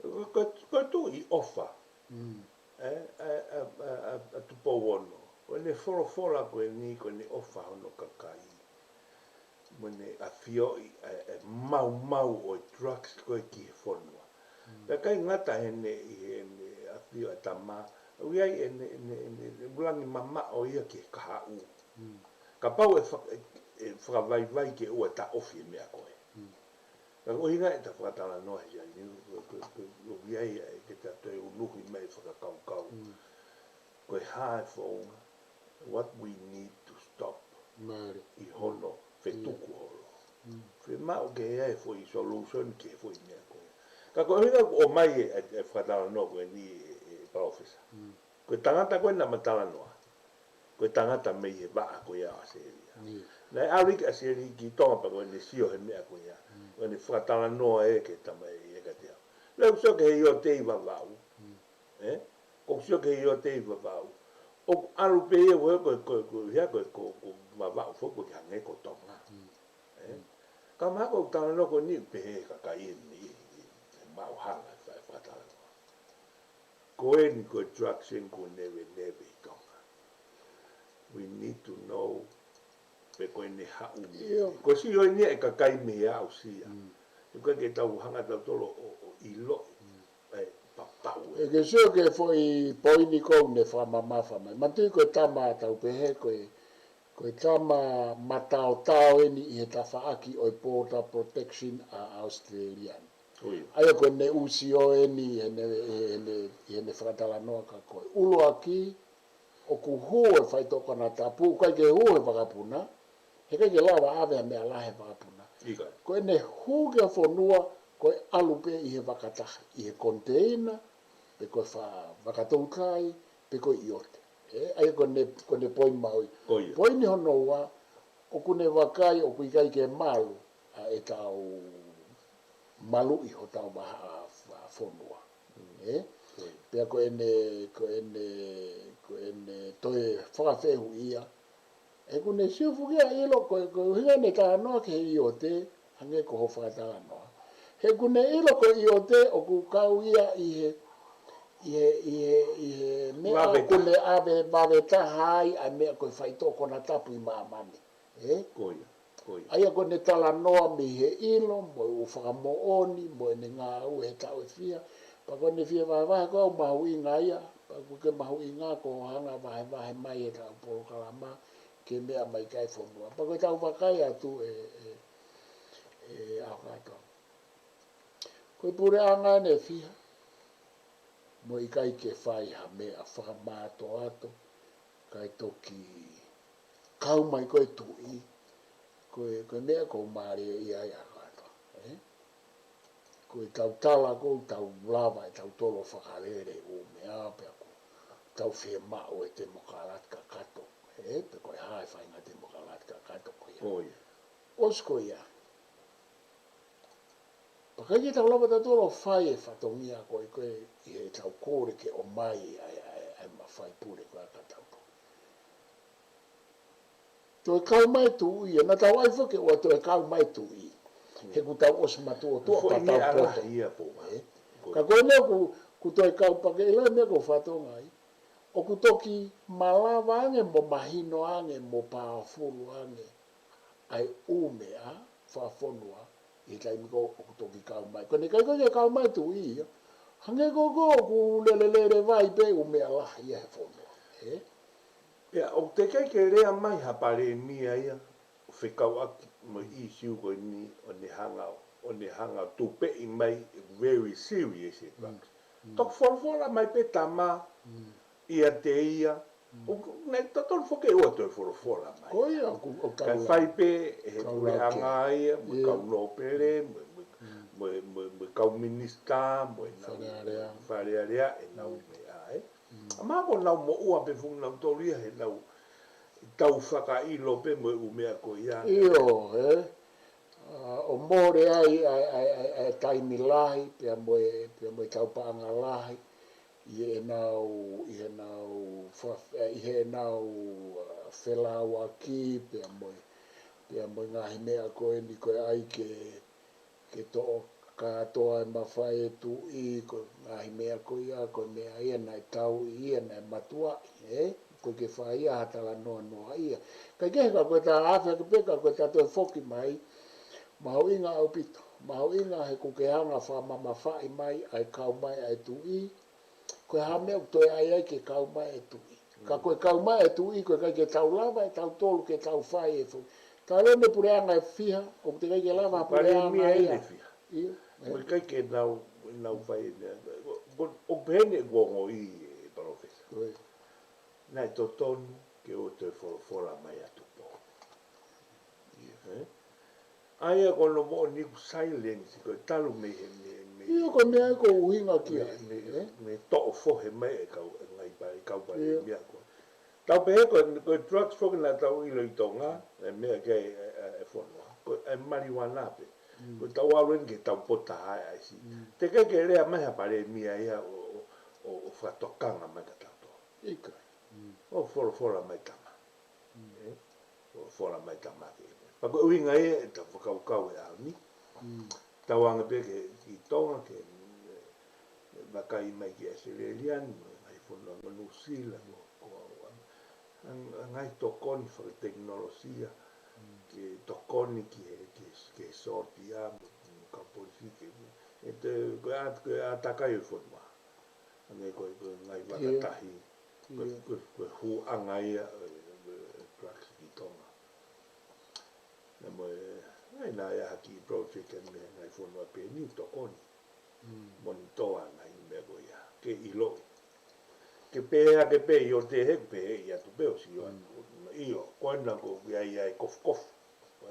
Ko, ko, ko e tuʻi ʻofa. Mm. ʻE, ʻa, ʻa, ʻa, ʻa, ʻa Tupou Ono. Ko ʻene folofola ko eni, ko ʻene ʻofa hono kakai. Mo ʻene ʻafioʻi ʻa e, ʻa e maumau ʻo e drugs ko ē ki he fonua. Mm. Pea ʻikai ngata heʻene, ʻi heʻene ʻafio ʻa e tama, ʻoku ʻi ai ʻene, ʻene, ʻene, ʻene ulangi mamaʻo ia ki he kahaʻu. Mm. Kapau ʻe fak-, ʻe, ʻe fakavaivai ke ʻoua taʻofi e meʻa ko ē. Mm. Ka ko e ʻuhinga ʻeta fakatalanoa he siani, ko, ko, ko, ko ʻoku ʻi ai ʻa e ke ta toe unuhi mai fakakaukau. Mm. Ko e hā e founga, what we need to stop Mālie. ʻI hono fetuku holo. Mm. Fiemaʻu ke ʻi ai e foʻi solution ki he foʻi meʻa ko ē. Ka ko e ʻuhinga ʻoku ʻomai e, e, e fakatalanoa ko eni ʻe, ʻe, ʻe palōfesa. Mm. Ko e tangata ko ē naʻa ma talanoa. Ko e tangata mei he vaʻa ko ia ʻo ʻAositelēlia. Ia. Naʻe ʻalu ki ʻAositelēlia ki Tonga pea ko ʻene sio he meʻa ko ia. Mm. Ko ʻene fakatalanoa ē ki he tama ē kiate au. Lea ʻoku sio ki he ʻiote ʻi Vavaʻu. Mm. Ē? ʻOku sio ki he ʻiote ʻi Vavaʻu. ʻOku ʻalu pē ia ko, ko, ko, ko, ia ko, ko, ko Vavaʻu foki ʻoku hangē ko Tonga. Mm. Ē? Mm. Ka mahalo ko e talanoa ko eni pehē ʻe he kakai eni, ʻi, ʻi, ʻi Maʻuhala, fa-, fakatalanoa. Ko eni ko e drugs eni ʻoku neveneve ʻi Tonga. We need to know pe ko ʻene haʻu mei fē. ʻIo. Ko e sio eni ʻa e kakai mei he aʻusia. Mm. ʻOku ʻikai ke tau hanga tautolu ʻo, ʻo ʻiloʻi. Mm. ʻE, papau ē. ʻE ke sio ki he foʻi poini ʻoku ne fakamamafa mai. Manatuʻi ko e tama tau pehē ko e, ko e tama mataotao eni ʻi he tafaʻaki ʻo e Border Protection ʻa ʻAositelēlia. Ko ia. ʻA ia ko ʻene ʻū sio eni, ʻi heʻene, ʻi heʻene, ʻi heʻene fakatalanoa ka ko e ʻuluaki, ʻoku hū e faitoʻo konatapu, ʻikai ke hū he vakapuna, he ʻikai ke lava ʻave ha meʻa lahi he vakapuna. ʻIkai. Ko ʻene hū ki he fonua, ko e ʻalu pē ʻi he vaka tahi, ʻi he container, pe ko e fa-, vaka toutai, pe ko e ʻiote. Ē, ʻa ia ko ʻene, ko ʻene poini mahuʻi. Ko ia. Poini hono ua, ʻoku ne vakai ʻoku ʻikai ke malu ʻa ʻetau maluʻi hotau vahaʻa f-, fonua. Mm. Ē? Ko ia. Pea ko ʻene, ko ʻene, ko ʻene toe fakafehuʻia. He ʻoku ne sio foki ia ʻilo ko, ko e ʻuhinga ʻene talanoa ki he ʻiote, hangē ko hoʻo fakatalanoa. He ʻoku ne ʻilo ko e ʻiote ʻoku kau ia ʻi he, ʻi he, ʻi he, ʻi he meʻa Vave ʻoku taha. ne ʻave vave taha ai ʻa e meʻa ko e faitoʻo konatapu ʻi māmani. Ē? Ko ia, ko ia. ʻA ia ko ʻene talanoa mei he ʻilo, mo e ʻū fakamoʻoni, mo ʻene ngāue he taʻu ʻe fiha. Pea ko ʻene fie vahevahe ko au mahuʻinga ia, pea ʻoku ke mahuʻinga ko hoʻo hanga vahevahe mai he taʻu polokalama, ke meʻa mai ki ai fonua. Pea ko ʻetau vakai atu ē, ē, ē, ʻAhokatoa. Ko e puleʻanga ʻe fiha, mo e ʻikai ke fai ha meʻa fakamātoato, kae toki kau mai ko e tuʻi, ko e, ko e meʻa ʻoku ou mālieʻia ai ʻAhokatoa, ē? Ko ʻetau tala ʻoku tau lava ʻe tautolu ʻo fakalele ʻū meʻa pea ʻoku tau fiemaʻu e temokalati kakato, ē? Pe ko e hā e faʻahinga temokalati kakato ko ia. Ko ia. ʻOsi ko ia. Pea ʻikai ke tau lava tautolu ʻo fai e fatongia ko ē ko ē ʻi heʻetau kole ke ʻomai ʻa e, ʻa e, ʻa e mafai pule ko ē ʻa tautolu. Toe kau mai tuʻi, ʻa ia naʻa tau ʻai foki ʻo toe kau mai tuʻi. He ʻoku tau ʻosi matuʻotuʻa Foʻi pea tau meʻa poto. lahi ia pō. Ē? Ko Ka ko ʻene ʻoku, ʻoku toe kau pea ke ʻilo e meʻa ʻoku ou fakatonga ai. ʻOku toki malava ange mo mahino ange mo pāfulu ange ʻa e ʻū meʻa fakafonua ʻI he taimi ko ē ʻoku toki kau mai. Ko ʻene ʻikai ko ē ke kau mai e tuʻi ia. Hangē ko ē ʻoku lelelele vai pē ʻū meʻa lahi ia he fonua. Ē? Pea ʻoku teʻeki ke lea mai ha palēmia ia ʻo fekauʻaki mo e issue ko eni ʻo ne hanga, ʻo ne hanga tupeʻi mai very serious e drugs. Toki folofola mai pē tama ʻiate ia. ʻO, naʻe totonu foki ke ʻoua toe folofola mai. Ko ia, ʻoku, ʻoku Kae tau fai pē ʻe he kau puleʻanga lake ia, mo e Ia. kau nōpele, mo, mo, mo, mo, mo e kau minisitā, mo e nau Fale Alea. Fale Alea, ʻenau meʻa, ē. ʻA mahalo ko ʻenau moʻua pē foki nautolu ia he nau tau fakaʻilo pē mo e ʻū meʻa ko ia. ʻIo, ē. ʻA, ʻo mole ai ʻa, ʻa, ʻa, ʻa e taimi lahi, pea mo e, pea mo e tau paʻanga lahi, ʻi heʻenau, ʻi heʻenau fa-, ʻi heʻenau, ʻa, felāuaki, pea mo e, pea mo e ngaahi meʻa ko eni ko e ʻai ke, ke toʻo kātoa e mafai e tuʻi, ko e ngaahi meʻa ko ia, ko e meʻa ia naʻe tauʻi ia, naʻe matuaʻi, ē? ʻOku ʻikai ke fai ia ha talanoa noa ia. Kae kehe ka ko e tā afe ake pē, ka ko e tā toe foki mai, mahuʻinga ʻaupito. Mahuʻinga he ʻoku ke hanga fakamamafaʻi mai ʻa e kau mai ʻa e tuʻi, ko e hā e meʻa ʻoku toe ʻai ai ke kau mai e tuʻi. Ka ko e kau mai e tuʻi, ko e ʻikai ke tau lava ʻe tautolu ke tau fai e foki. Tau lele puleʻanga ʻe fiha, ʻoku teʻeki ke lava puleʻanga Palēmia ia. ʻe fiha. ʻIo, ʻOku ē. ʻikai ke nau, nau fai e meʻa. Ko, ko, ʻoku pehē ni ʻeku ongoʻi ʻe Palōfesa. Ko ē. Naʻe totonu ke ʻoua toe folofola mai ʻa Tupou. ʻIo. Ē? ʻA ia ko hono moʻoni ʻoku silence, ko e talu mei he, mei, mei, ʻIo, ko e meʻa ia ʻoku ʻuhinga ki mei, ai, mei, ē? mei toʻo fohe mai e kau, e ngaahi pa-, e kau Ia. palēmia ko. Tau pehē ko, ko e drugs foki naʻa tau ʻilo ʻi Tonga, e meʻa ki ai e, e, e fonua. Ko e marijuana pē. Mm. Ko e tau ʻalu eni ke tau pota ai ʻa e si. Mm. Teʻeki ke lea mai ha palēmia ia ʻo, ʻo, ʻo, ʻo fakatokanga mai kia tautolu. ʻIkai. Mm. ʻO folofola mai tama. Mm. Ē? ʻO folofola mai tama ke. Pea ko e ʻuhinga ia ʻetau fakakaukau he ʻaho ni. Mm. Tau anga pē ke ki Tonga ke, ē, vakai mai ki ʻAositelēlia ni, mo e ngaahi fonua mo Nuʻusila, mo, ko, ʻa, ʻa, ʻa ngaahi tokoni fakatekinolosia, Mm. ke tokoni ki he, ke, ke sōtia, mo, mo e kau polisi ke, ʻe te, ko e ʻā-, ko e ʻātakai ʻo e fonua. Hangē ko e, ko e ngaahi Ia. vaka tahi, ko e, Ia. ko e, ko e hūʻanga ia, ē, ē, drugs ki Tonga. Naʻa mo e, ʻa ia naʻe ʻi ai ha kiʻi project ʻa e meʻa ngaahi fonua pē ni tokoni. Mm. Monitoa ngaahi meʻa ko ia. Ke ʻiloʻi. Ke pehē ake pē ʻi ʻOtē he pehē ʻi atu pē ʻo sio atu. Mm. ʻIo, ko ena ko ia ia e kofukofu.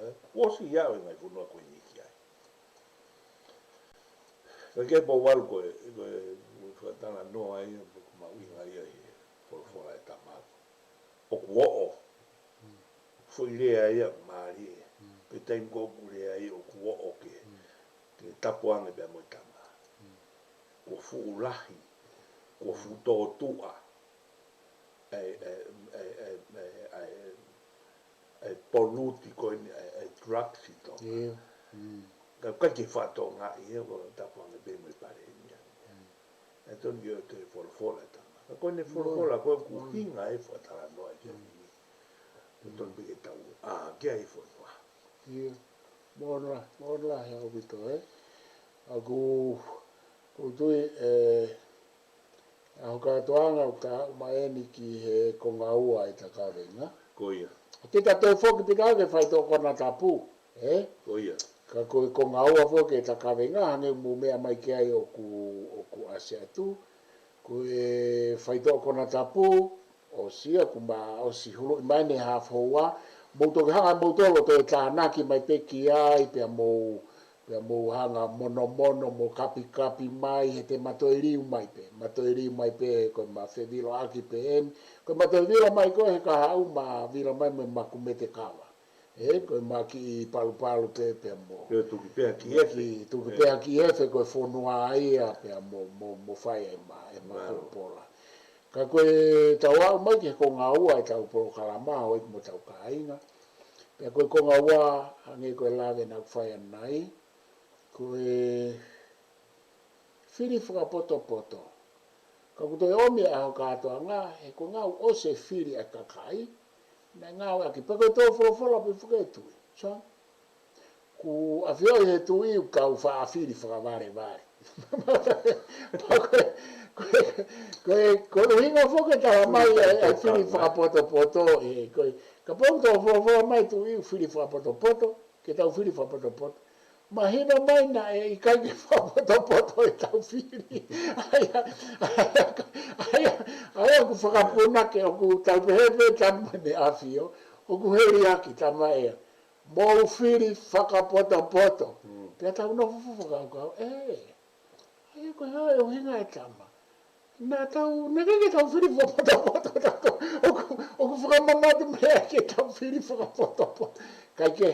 Ē, kuo ʻosi ia ʻo e ngaahi fonua ko eni ki ai. Ka ke pau ʻalu ko e, ko e, ko e fakatalanoa ia, ko e mahuʻinga ia he folofola e tama. ʻOku oʻo. Foʻi lea ia mālie. Pe taimi ko ē ʻoku lea ia ʻoku oʻo ke, ke tapu ange pea mo e tama. Kuo fuʻu lahi, kuo fuʻu tōtuʻa. ʻA e, ʻa e, ʻa e, ʻa e, ʻa e, ʻa e, ʻa e pollute ko eni, ʻa e, ʻa e drugs ʻi Tonga. Ia. Mm. Ka ʻoku ʻikai ke fakatokangaʻi ia, ko e tapu ange pē mo e palēmia. Mm. ʻE tonu ke ʻoua toe folofola e tama. Ka ko ʻene folofola, ko e ʻuhinga e fakatalanoa e ke ni. ʻE tonu pē ke tau, ʻā, ke ai fonua. Ia. Mālō, mālō he ʻaupito, ē. ʻOku, ʻoku ou tui, ē, ʻa hoʻo kātoanga ʻoku ta aʻu mai eni ki he konga ua e ta kaveinga. Ko ia. Ke ta toe foki pē ka ke faitoʻo konatapu, ē? Ko ia. Ka ko e konga ua foki e ta kaveinga, hangē mou meʻa mai ki ai ʻoku, ʻoku ʻasi atu. Ko e faitoʻo konatapu, ʻosi ia, ʻoku ma ʻosi huluʻi mai eni e haafe houa. Mou toki hanga moutolu ʻo toe tānaki mai pē ki ai, pea mou, pea mou hanga monomono mo kapikapi mai, he te ma toe liu mai pē. Ma toe liu mai pē, ko e ma fevilo ʻaki pē eni. Ko e ma toe vilo mai ko ē he kahaʻu ma vilo mai mo e makumete kava. Ē, ko e ma kiʻi palupalu pē pea mo. Ke tuki pē ha kiʻi efe. Kiʻi tuki pē ha kiʻi efe ko e fonua ia pea mo, mo, mo fai e ma, e ma Mālō. popola. Ka ko e tau aʻu mai ki he konga ua e tau polokalama ʻo ʻeku mo tau kāinga. Pea ko e konga ua, hangē ko e lave naʻa ku fai ʻanenai, ko e fili fakapotopoto. Ka ʻoku toe ʻomi ʻa hoʻo kātoanga, he ko e ngāue ʻosi e fili ʻa e kakai, naʻe ngāueʻaki pē ko e tō folofola pē fakaetui. So, ʻoku ʻafioʻi he tuʻi ʻoku kau faʻa fili fakavalevale. Pea ko e, ko e, ko e, ko e ʻuhinga foki e tala mai e, e fili fakapotopoto, ē, ko e, kapau ʻoku tau folofola mai tuʻi ʻoku fili fakapotopoto, ke tau fili fakapotopoto. Mahino mai naʻe ʻikai ke fakapotopoto ʻetau fili. ʻA ia, ʻa ia, ʻa ia, ʻa ia ʻoku fakapunake, ʻoku tau pehē pē Tama Meʻafio, ʻoku heliaki Tama ʻEa. Mou fili fakapotopoto. Mm. Pea tau nofo fakakaukau, ē, ʻa ia ko e hā e ʻuhinga e Tama. Naʻa tau, naʻe ʻikai ke tau fili fakapotopoto, tau, ʻoku, ʻoku fakamamato mai ke tau fili fakapotopoto. Kae kehe,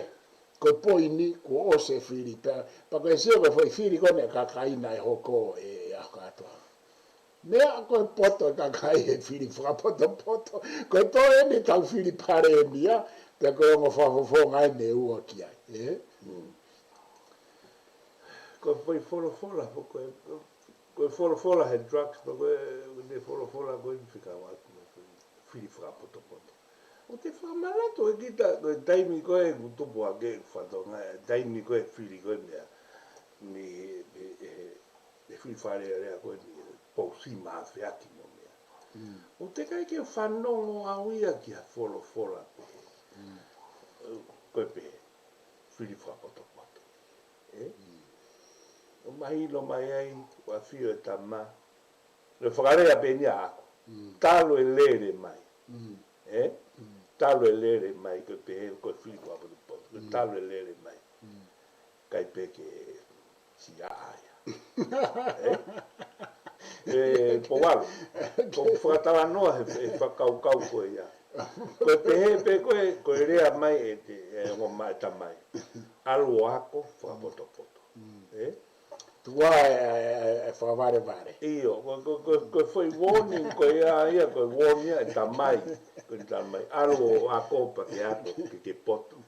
ko e poini, kuo ʻosi e fili, pea, pea ko e sio ko e foʻi fili ko eni e kakai naʻe hoko ʻe, ʻe Aho Kātoanga. Meʻa ko e poto e kakai he fili fakapotopoto. Ko e toe eni tau fili palēmia, pea ko e ongo fakafofonga eni ʻe ua ki ai, ē? Mm. Ko e foʻi folofola, ko e, ko e folofola he drugs, ko e, ko e folofola ko e fika wa, ko e fili fakapotopoto. ʻOku te fakamanatu ʻe kita, ko e taimi ko ē ʻoku tupu hake, fatongia, taimi ko ē fili ko ē meʻa, ni, e, e, e fili fakalelea ko eni, pousima afeaki mo meʻa. Mm. ʻOku te ʻikai ke fanongo au ia ki ha folofola pehē. Mm. Ko e pehē, fili fakapotopoto. Ē? Mm. ʻO mahino mai ai, ʻoku ʻafio e Tama, ʻo fakalea pē eni ʻaʻaku. Mm. Talu e lele mai. Mm. Ē? Mm. Talu e lele mai, ko e pehē, ko e fili fakapotopoto. Ko e Mm. talu e lele mai. Mm. ʻIkai pē ke siʻi ʻaʻa ia. Ē? Ē, Pouvalu. Ko e fakatalanoa he, he fakakaukau ko ia. Ko e pehē pē ko e, ko e lea mai ʻe te, ʻe ongo mai tamai. ʻAlu ʻo ako fakapotopoto. Mm. Ē? Tuku ā e, e, e, e fakavalevale. ʻIo, ko, ko, ko, ko e foʻi warning, ko ia, ia, ko e warning ia e tamai. Ko e tamai. ʻAlu ʻo ako pea ke ako, ke, ke poto.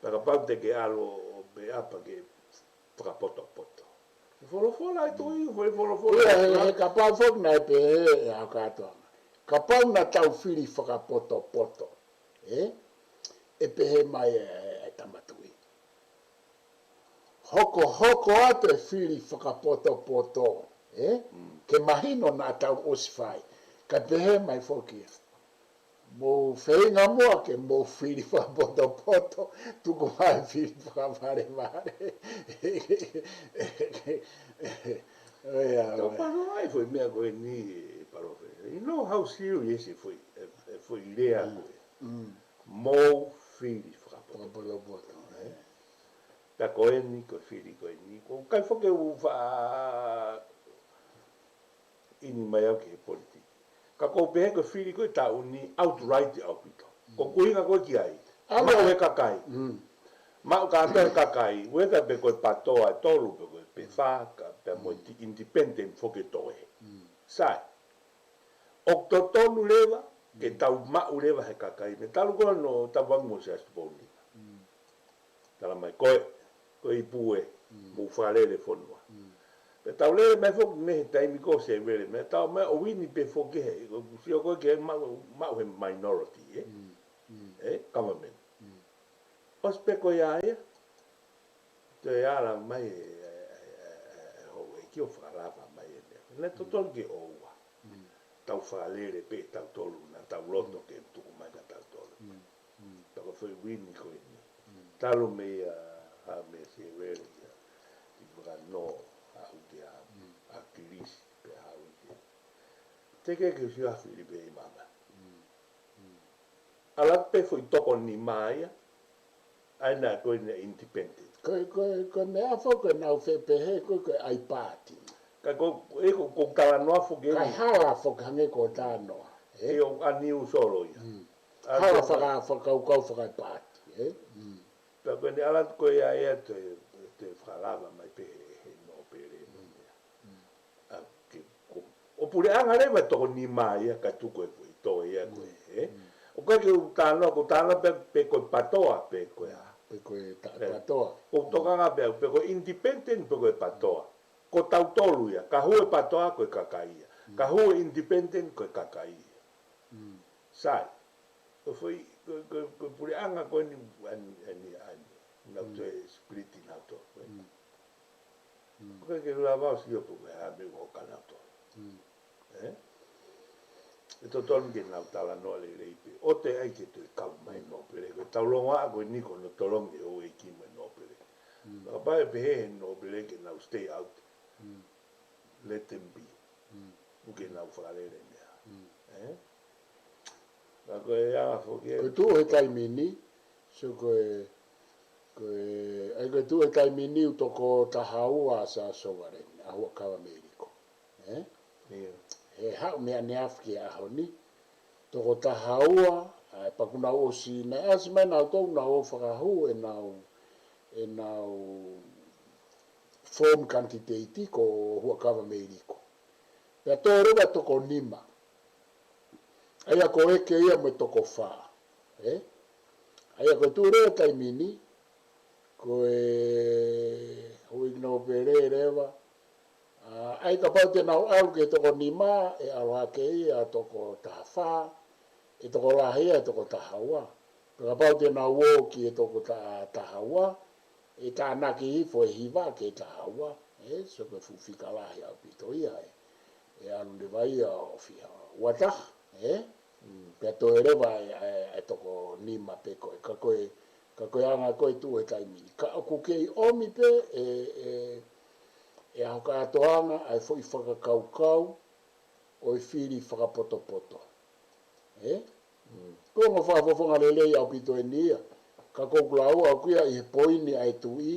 Pea kapau te ke ʻalu ʻo pea pea ke fakapotopoto. Folofola ʻa e tuʻi, foʻi folofola. Ia, he, he kapau foki naʻe pehē ʻe Aho Kātoanga. Kapau naʻa tau fili fakapotopoto. Ē? ʻE pehē mai e, e, e Tama Tuʻi. Hokohoko atu e fili fakapotopoto, ē? Mm. Ke mahino naʻa tau ʻosi fai. Kae pehē mai foki, mou feinga muʻa ke mou fili fakapotopoto, tuku mai fili fakavalevale. ʻIo, Tau ʻio. Pano ai foʻi meʻa ko eni, Palōfesa. You know how serious e foʻi, e, e foʻi lea ko ē. Mm. Mou fili fakapotopoto. Fakapotopoto, ē? Pea ko eni, ko e fili ko eni. ʻOku ʻikai foki ke u faʻa ini mai au ki he politiki. Ka ʻoku ou pehē ko e fili ko e taʻu ni outright ʻaupito. Ko e ʻuhinga ko ē ki ai. ʻAlu. Maʻu e kakai. Mm. Maʻu kātoa e kakai, whether pe ko e PATOA ʻe tolu, pe ko e PEFA, ka, pea mo e Mm. independent foki ʻe toe. Mm. Sai. ʻOku totonu leva, ke Mm. tau maʻu leva he kakai. Meʻa talu ko ē ʻo Tapuangi mo Siaosi Tupou Nima. Mm. Tala mai, ko e, ko e ipu ē, Mm. mou fakalele fonua. Mm. Pea tau lele mai foki mei he taimi ko ē ʻosi e lele mai, tau mai ʻo wini pē foki he, ko e sio ko ē ke maʻu, maʻu he minority, ē? Mm. Mm. Ē, government. Mm. ʻOsi pē ko ia ia, toe ala mai e, e, e, e, e houʻeiki ʻo fakalava mai e meʻa. Naʻe Mm. totonu ke ʻoua. Mm. Tau fakalele pē tautolu, naʻa tau loto Mm. ke tuku mai kia tautolu. Mm. Mm. Pea ko e foʻi wini ko eni. Mm. Talu mei a, a mei Siaosi ia. Ki Vakano, a Hutea, Mm. a Kilisi, pea a Hutea. Te ke ke sio a fili pē ʻi māmani. Mm. Mm. ʻAlu atu pē foʻi toko nima ia, ʻa ia naʻe ko eni independent. Ko e, ko e, ko e meʻa foki ko ē naʻa ku pehē ko e, ko e ʻai paati. Ka ko, ē ko, ko e talanoa foki eni. Kae hala foki hangē ko e talanoa, ē? ʻIo, unusual ia. Mm. A Hala ko faka-, fakakaukau fakapaati, ē? Mm. Pea ko eni ʻalu atu ko ia ia te, te fakalava mai pē he, he nōpele mo e meʻa. Mm. ʻA ke ko, ʻo puleʻanga leva toko nima ia ka tuku e foʻi toe ia ko ē, Mm. ē? Mm. ʻOku ʻikai ke u talanoa, ko u talanoa pē, pe ko e PATOA, pe ko e hā. Pe ko e ta-, Ē. PATOA. Ko u tokanga pē, pe ko e independent, pe ko e PATOA. Ko tautolu ia, ka hū e PATOA ko e kakai ia. Mm. Ka hū e independent ko e kakai ia. Mm. Sai. Ko e foʻi, ko, ko, ko e puleʻanga ko eni, ʻa eni, ʻa eni, ʻa eni. Nau toe split nautolu, ē. ʻOku ʻikai ke lava ʻo sio pe ko e hā e meʻa ʻoku hoko kia nautolu. Ē? ʻE totonu ke nau talanoa lelei pē. ʻOua te ai ke toe kau mai nōpele. Ko e taulongo ʻa ko eni ko hono tolongi ʻe houʻeiki mo e nōpele. Kapau ʻe pehē he nōpele ke nau stay out. Let them be. ʻOku ke nau fakalele meʻa. Ē? Ka ko e anga foki ē. Ko e tuʻu he taimi ni, so ko e, ko e, ʻai ko e tuʻu he taimi ni ʻoku toko taha ua ʻa Sāsou Valeni, ʻa Huʻakavameiliku. Ē? He haʻu mei ʻaneafi ki he ʻaho ni, toko taha ua, ʻa e pea kuo nau ʻosi, naʻe ʻasi mai nautolu nau ō fakahū ʻenau, ʻenau form candidate ko Huʻakavameiliku. Pea toe leva toko nima. ʻA ia ko ʻEke ia mo e toko fā. Ē? ʻA ia ko e tuʻu leva taimi ni, ko e houʻeiki nōpele leva. ʻA, ʻa ia kapau te nau ʻalu ki he toko nima, ʻe ʻalu hake ia toko taha fā, ʻe tokolahi ia ʻe toko taha ua. Pea kapau te nau ō ki he toko ta-, taha ua, ʻe tānaki hifo e hiva ki he taha ua, ē, so ko e fuʻu fika lahi ʻaupito ia, ē. ʻE ʻalu leva ia ʻo fiha ua taha, ē? Pea toe leva e, e, e toko nima pē ko ē, ka ko e, ka ko e anga ko e tuʻu he taimi ni. Ka ʻoku kei ʻomi pē, e, e, e ʻaho kātoanga, ʻa e foʻi fakakaukau, ʻo e fili fakapotopoto. Ē? Ko e ongo fakafofonga lelei ʻaupito eni ia. Ka ko ʻeku lau ʻaʻaku ia ʻi he poini ʻa e tuʻi,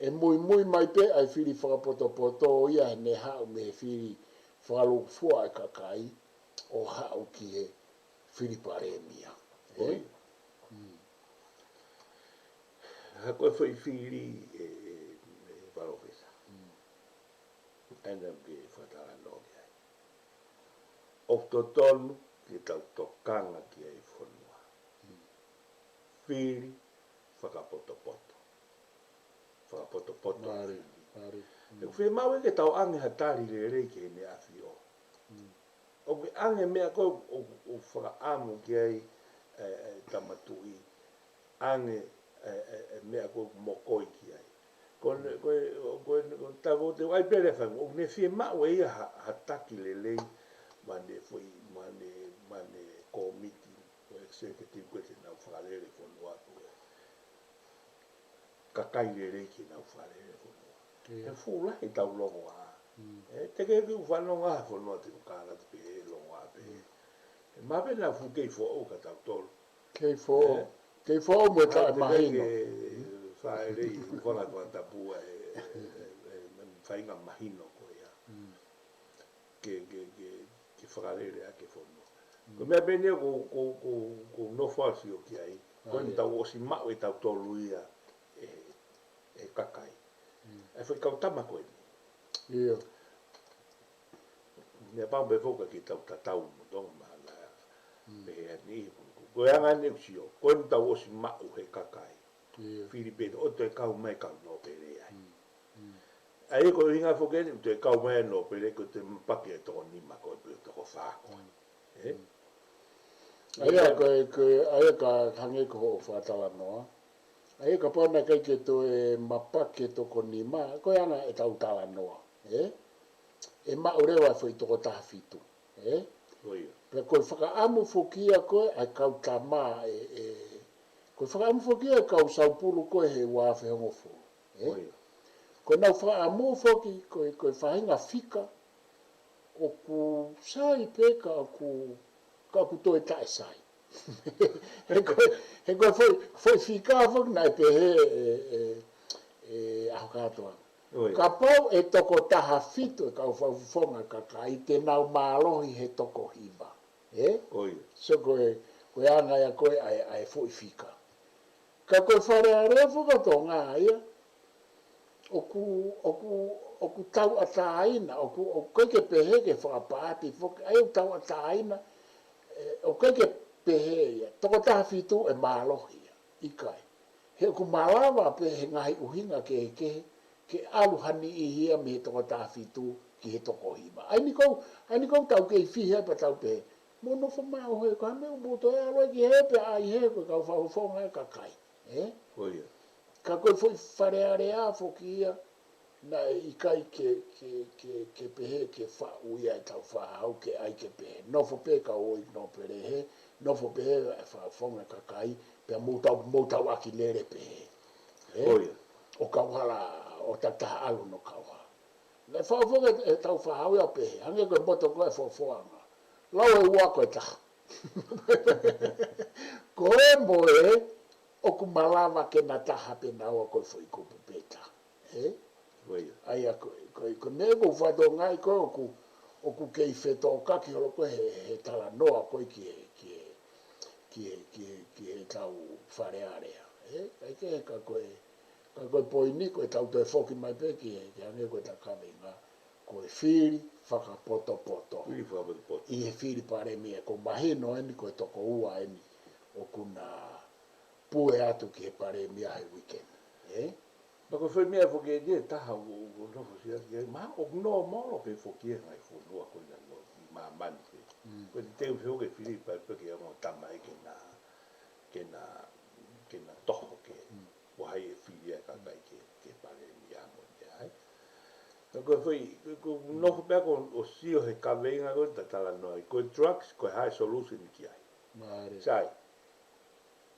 ʻe muimui mai pē ʻa e fili fakapotopoto ia he ne haʻu mei he fili fakalūkufua ʻa e kakai, ʻo haʻu ki he fili palēmia. Ē? ʻIo. Ha ko e foʻi fili ē, ē, ē, Palōfesa. ʻAna ke fakatalanoa ki ai. ʻOku totonu ke tau tokanga ki ai fonua. Fili fakapotopoto. Fakapotopoto. Mālie, mālie. ʻOku fiemaʻu ke tau ʻange ha tali lelei ki heʻene ʻafio. ʻOku ʻange meʻa ko ē ʻoku, ʻoku fakaʻamu ki ai, ē, ē, Tama Tuʻi. ʻAnge, ē, ē, ē, meʻa ko ē ʻoku mokoi ki ai. Ko ne, ko e, ko e, ko e tau te ai pele fai, ʻoku ne fiemaʻu ʻe ia ha, ha taki lelei, mo ʻene foʻi, mo ʻene, mo ʻene kōmiti, ko e executive ko ē te nau fakalele fonua ko ē. Kakai lelei ke nau fakalele fonua. ʻIo. He fuʻu lahi ʻetau longoaʻa. Ē, te ke kiu fanonga fonua te u kālati pē he longoaʻa pē. He ma pē naʻa fuʻu kei foʻou kia tautolu. Kei foʻou. Ē? Kei foʻou mo e taʻemahino. Faʻelei, u fanga tuʻa tapu ē, ē, ē, ē, faʻahinga mahino ko ia. Ke, ke, ke, ke fakalele ʻaki e fonua. Ko e meʻa pē eni ko, ko, ko, ko nofo ʻo sio ki ai. Ko eni tau ʻosi maʻu ʻe tautolu ia ʻe, ʻe kakai. ʻE foʻi kau tama ko eni. ʻIo. Meʻa pau pē foki ke tau tatau mo Tonga mahana. Pehē ni, ko, ko e anga ni ʻeku sio. Ko eni tau ʻosi maʻu he kakai. ʻIo. Fili pē ʻo toe kau mai kau nōpele ai. ʻA ia ko e ʻuhinga foki eni, toe kau mai nōpele ko e toe mapaki e toko nima ko e pē toko fā ko ē. Ē? ʻA ia ko e, ko e, ʻa ia ka hangē ko hoʻo fakatalanoa. ʻA ia kapau naʻe ʻikai ke toe mapaki e toko nima, ko e anga ʻetau talanoa. Ē? ʻE maʻu leva e foʻi toko taha fitu. Ē? Ko ia. Pea ko e fakaʻamu foki ia ko ē ʻa e kau tama ē, ē, ko e fakaʻamu foki ia e kau saupulu ko ē he ua afe hongofulu. Ē? Ko ia. Ko ʻenau fakaʻamu foki, ko e, ko e faʻahinga fika, ʻoku sai pē ka ʻoku, ka ʻoku toe taʻe sai. He ko e, he ko e foʻi, foʻi fika foki naʻe pehē ʻe, ʻe, ʻe ʻAhokatoa. Kapau ʻe toko taha fitu e kau fakafofonga kakai te nau mālohi he toko hiva. Ē? Ko ia. So ko e, ko e anga ia ko ē ʻa e, ʻa e foʻi fika. Ka ko e Fale Alea foki ʻo Tonga ia, ʻoku, ʻoku, ʻoku tauʻatāina, ʻoku, ʻoku ʻikai ke pehē ke fakapaati foki, ʻa ia ʻoku tauʻatāina, ē, ʻoku ʻikai ke pehē ia, toko taha fitu ʻe mālohi ia, ʻikai. He ʻoku malava pē he ngaahi ʻuhinga kehekehe, ke ʻalu ha niʻihi ia mei he toko taha fitu ki he toko hiva. ʻA ia ʻoku, ʻa ia ʻoku tau kei fihi ai pea tau pehē, mou nofo maʻu he, ko e hā e meʻa ʻoku mou toe ʻalu ai ki hē pea ʻai hē ko e kau fakafofonga e kakai. Ē? Ko ia. Ka ko e foʻi Fale Alea foki ia, naʻe ʻikai ke, ke, ke, ke pehē ke faʻu ia ʻe Tāufaʻāhau ke ʻai ke pehē. Nofo pē kau ʻo ʻi Nōpele hē, nofo pē ʻe Fakafofonga e kakai, pea mou tau, mou tau ʻaki lele pehē. Ē? ʻO ia. ʻO Kauhala, ʻo tataha ʻalu ʻo Kauhala. Naʻe fakafofonga ʻe Tāufaʻāhau ia pehē, hangē ko e moto ko ē Fofoanga. Lau ʻe ua ko e taha. Ko e mo e, ʻoku malava ke na taha pē naua ko e foʻi kupu pē taha. Ē? ʻA ia ko, ko, ko e meʻa ko Fatongai ko ē ʻoku, ʻoku kei fetōkaki holo ko ē he, he talanoa ko ē ki he, ki he, ki he, ki he, ki he tau Fale Alea. Ē? ʻIkai ke ka ko e, ka ko e poini ko e tau toe foki mai pē ki he, ki he hangē ko e ta kaveinga, ko e fili fakapotopoto. Fili fakapotopoto. ʻI he fili palēmia, ko mahino eni ko e toko ua eni ʻoku na pue atu ki he palēmia he weekend. Ē? Ma ko e foʻi meʻa foki eni ʻe taha ʻoku, ʻoku nofo sia ki ai, ma ʻoku nōmolo pē foki e ngaahi fonua ko ena ʻi māmani pē. Mm. Ko e teu feo ke fili pa pē ke ongo tama e ke na, ke na, ke na toho ke, mm, ʻo hai e fili e kakai ke, ke palēmia mo e meʻa ai. Ka ko e foʻi, ko, ko nofo pē ko ʻo sio he kaveinga ko e ta talanoa ai. Ko e drugs, ko e high solution ki ai. Mālie. Sai.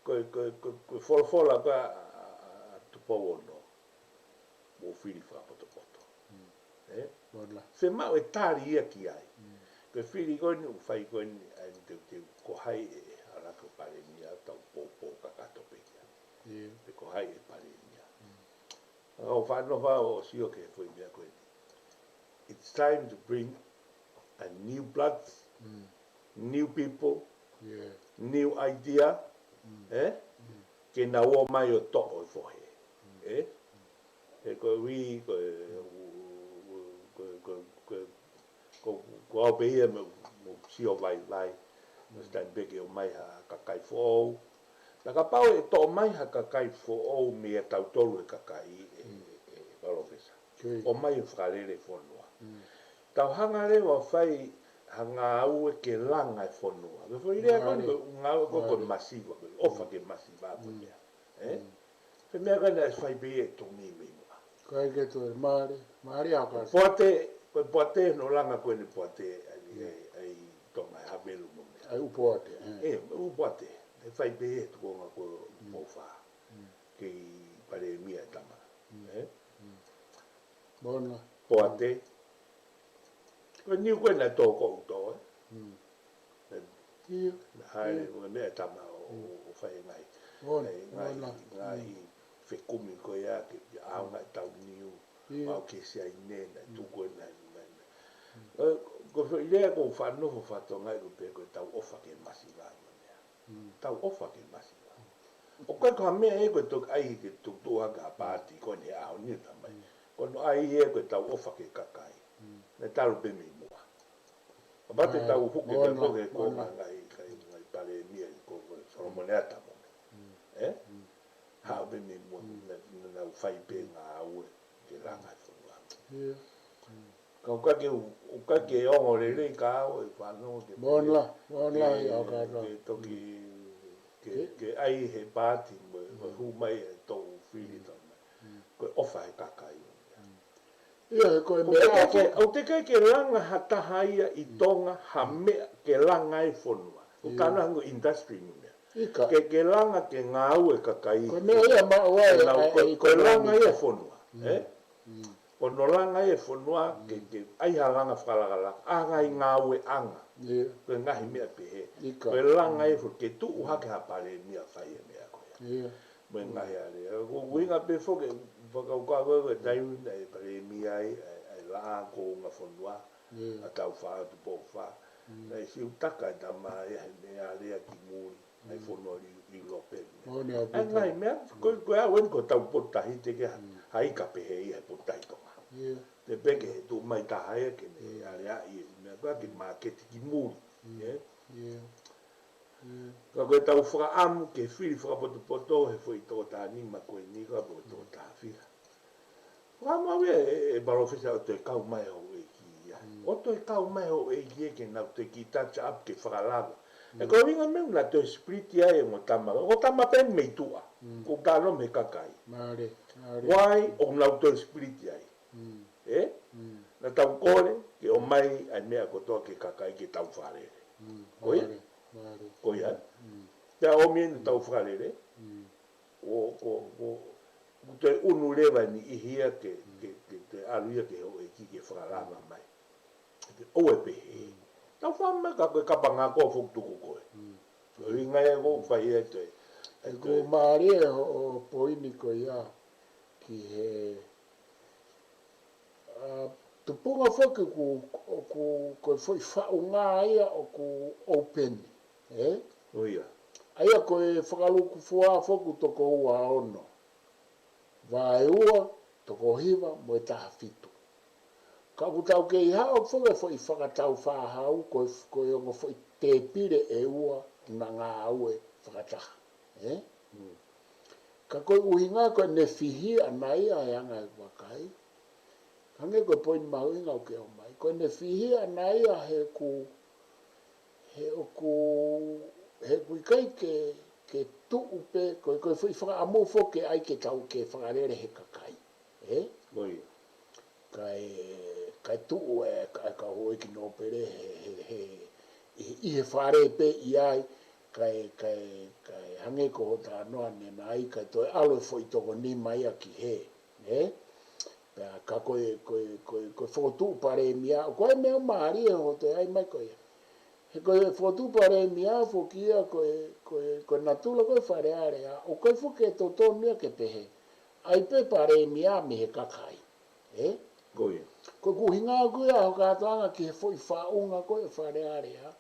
Ko e, ko e, ko e, ko e folofola ko ē ʻa, ʻa, ʻa, ʻa Tupou Ono. Mo fili fakapotopoto. Mm. Ē? Lord la. Fiemaʻu e tali ia ki ai. Mm. Ko e fili ko eni, ʻoku fai ko eni, ʻa e teuteu, ko hai ʻe, ʻe ala ko palēmia tau poupou kakato pē ki ai. Ia. Pe ko hai e palēmia. Mm. ʻOku ou faʻa nofo ʻo sio ki he foʻi meʻa ko eni. It's time to bring a new blood, mm, new people, yeah, new idea, mm, ē? Mm. Ke nau ō mai ʻo toʻo e fohe. Mm. Ē? He ko e ui, ko e, ko, ko, ko, ko, ko, ko au pē ia mo, mo sio vaivai. Mm. Mo stan pē ke ō mai ha kakai foʻou. Na kapau ʻe toʻo mai ha kakai foʻou mei a tautolu e kakai ē, mm, ē, ē, palōfesa. Kei. ʻO mai ʻo fakalele fonua. Mm. Tau hanga leva ʻo fai ha ngāue ke langa e fonua. Ko e foʻi lea ko eni, mālie, ko e ngāue ko ē, ko e, mālie, masiva, ko e ʻofa, mm, ke masiva ko e, mm, meʻa. Ē? Mm. Ko e meʻa ko ena ʻe fai pē ʻe Tongi mei muʻa. Ko e ke toe, mālie, mālie ʻa ka. Poate, ko e poate no langa ko eni poate, ʻai, mm, ʻai, ʻai Tonga e Havelu mo meʻa. ʻAi ʻū poate, ē. Ē, ʻū poate. ʻE fai pē ʻe Tukonga ko, mm, Poufa. Mm. Kei palēmia e tama. Mm. Ē? Mm. Mona. Poate. Ko e niu ko ena tō ko uto, ē? Mm. Ē, ia, na hae, ia, ko e meʻa e tama ʻo, mm, ʻo, ʻo fai e ngaahi. Mona, ngaahi, mona, ngaahi, mm, fekumi ko ia ke, ke ʻaonga e tau niu. Ia. Mau ke sia i ne, na, mm, tuku e na, na, na. Mm. Ē, ko e foʻi lea ko e faʻa nofo fatonga ʻi ko pē ko e tau ʻofa ke masiva mo e meʻa. Mm. Tau ʻofa ke masiva. ʻOku ʻikai ko ha meʻa ē ko e toki ʻai ke tuʻutuʻu hake ha paati ko eni he ʻaho ni ʻo talamai. Mm. Ko hono ʻai ē ko e tau ʻofa ke kakai. Mm. Naʻe talu pē mei muʻa. Kapau te, ā, tau huke, mona, pē ko e ko, mona, ngaahi, ngaahi, ngaahi palēmia ko, ko Solomone Ata mo. Mm. Ē? Mm. Haʻu pē mei muʻa, mm, na, na, nau fai pē, mm, ngāue ke langa e fonua. Ia. Mm. Ka ʻoku ʻikai ke, ʻoku ʻikai ke ongo lelei ka au e fānau ke, mona, mona, ke, ia, ka, ka, ke toki, mm, ke, ke, ke ʻai he paati mo, mo, mm, hū mai e toʻu fili, mm, tau mai. Mm. Ko e ʻofa he kakai. Mm. Ia, he ko e, ʻoku meʻa teʻeki ke, ko, ʻoku teʻeki ke langa ha taha ia ʻi, mm, Tonga, ha, mm, meʻa ke langa e fonua. ʻOku, ia, kāna hango industry mo e meʻa. ʻIkai. Ke, ke langa ke ngāue kakai. Ko e meʻa ia maʻu ai, ke nau, ai, ko, ai, ko e langa ia e fonua, mm, ē? Mm. Ko hono langa ia e fonua, mm, ke, ke ʻai ha langa fakalakalaka, ʻa e ngaahi, mm, ngāueʻanga. Ia. Ko e ngaahi meʻa pehē. ʻIkai. Ko e langa ia, mm, fo-, ke tuʻu, mm, hake ha palēmia fai e meʻa ko ia. Ia. Mo e, mm, ngaahi ale. Ko, ko e ʻuhinga pē foki, fakakaukau ko e, ko e, mm, taimi naʻe palēmia ai, ʻa e, ʻa e Laʻā Kuonga Fonua, ia, ʻa Tāufaʻāhau Tupou Fā. Mm. Naʻe siutaka e tama ia he meʻa lea ki muli. ʻA e, mm, fonua ʻi, ʻi Lope. Mona, ʻa e ngaahi meʻa, ko, ko e au eni ko e tau potu tahi te ke ha, mm, ha ika pehē ia he potu tahi Tonga. Ia. Te peke he tuʻu mai taha ia ke ne, mm, aleaʻi e meʻa ko ē ke, mm, māketi ki muli. Mm. Ē? Ia. Ia. Ka ko e tau fakaʻamu ke fili fakapotopoto he foʻi toko taha nima ko eni ka ko e toko, mm, taha fiha. Fakamau ia e, e, e palōfesa ʻo toe kau mai houʻeiki ia. Mm. ʻO toe kau mai houʻeiki ia ke nau toe kiʻi touch up ke fakalava. He ko e ʻuhinga meʻa naʻe toe split ai e ongo tama. Ongo tama pē mei tuʻa. Ko e tano mei he kakai. Mālie, mālie. Why ʻoku nau toe split ai? Ē? Naʻa tau kole ke ʻomai ʻa e meʻa kotoa ki he kakai ke tau fakalele. Ko ia? Mālie, mālie. Ko ia? Pea ʻomi eni tau fakalele. ʻO, ʻo, ʻo, ʻo toe ʻunu leva e niʻihi ia ke, ke, ke toe ʻalu ia ki he houʻeiki ke fakalava mai. ʻOua ʻe pehē. Tau fakamaka ko e kapanga ko foki tuku ko ē. Ko e ʻuhinga ia ʻoku fai atu e. He ko e mālie hoʻo poini ko ia ki he, ʻa, tupunga foki ʻoku, ʻoku, ko e foʻi faʻunga ia ʻoku open, ē? ʻO ia. ʻA ia ko e Fakalūkufua foki toko ua ono. Vaeua, toko hiva, mo e taha fitu. Ka ʻoku tau kei haʻu foki e foʻi fakataufāhau, ko e, ko e ongo foʻi tēpile ʻe ua, ʻoku na ngāue fakataha. Ē? Ka ko e ʻuhinga ko ʻene fihi ʻana ia he anga e vakai. Hangē ko e poini mahuʻinga ʻoku ke ʻomai. Ko ʻene fihi ʻana ia he ʻoku, he ʻoku, he ʻoku ʻikai ke, ke tuʻu pē, ko e, ko e foʻi fakaʻamu foki ai ke tau ke fakalele he kakai. Ē? Ko ia. Kae, kae tuʻu e, kae kau houʻeiki nōpele he, he, he, ʻi, ʻi he fale pē ʻi ai, kae, kae, kae hangē ko hoʻo talanoa ʻanenai, kae toe ʻalu e foʻi toko nima ia ki hē, ē? Pea ka ko e, ko e, ko e, ko e fokotuʻu palēmia, ʻoku ʻi ai e meʻa mālie ʻoku toe ʻai mai ko ia. He ko e fokotuʻu palēmia foki ia ko e, ko e, ko e natula ko e Fale Alea, ʻoku ʻikai foki ke totonu ia ke pehē. ʻAi pē palēmia mei he kakai. Ē? Ko ia. Ko e ʻuhinga ko ia hoʻo kātoanga ki he foʻi faʻunga ko e Fale Alea,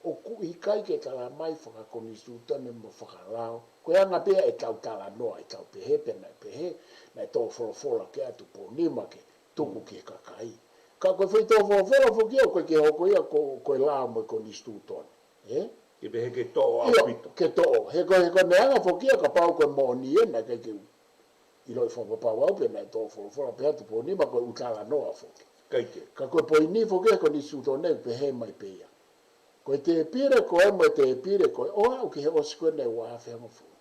ʻoku ʻikai ke tala mai fakakonisitūtone mo fakalao. Ko e anga pē ia ʻetau talanoa, ʻetau pehē pē naʻe pehē, naʻe tō folofola ki ai Tupou Nima ke tuku ki he kakai. Ka ko e foʻi tō folofola foki ia, ʻoku ʻikai ke hoko ia ko, ko e lao mo e konisitūtone. Ē? Ke pehē ke toʻo ʻaupito. Ke toʻo. He ko, he ko e meʻa anga foki ia kapau ko e moʻoni ē naʻe ʻikai ke u ʻiloʻi fakapapau au pe naʻe tō folofola pē ʻa Tupou Nima ko e ʻū talanoa foki. ʻIkai ke. Ka ko e poini foki ʻa e konisitūtone ʻoku pehē mai pē ia. Ko e tēpile ko ē mo e tēpile ko ē, ʻo aʻu ki he ʻosi ko ē ʻene ua afe hongofulu.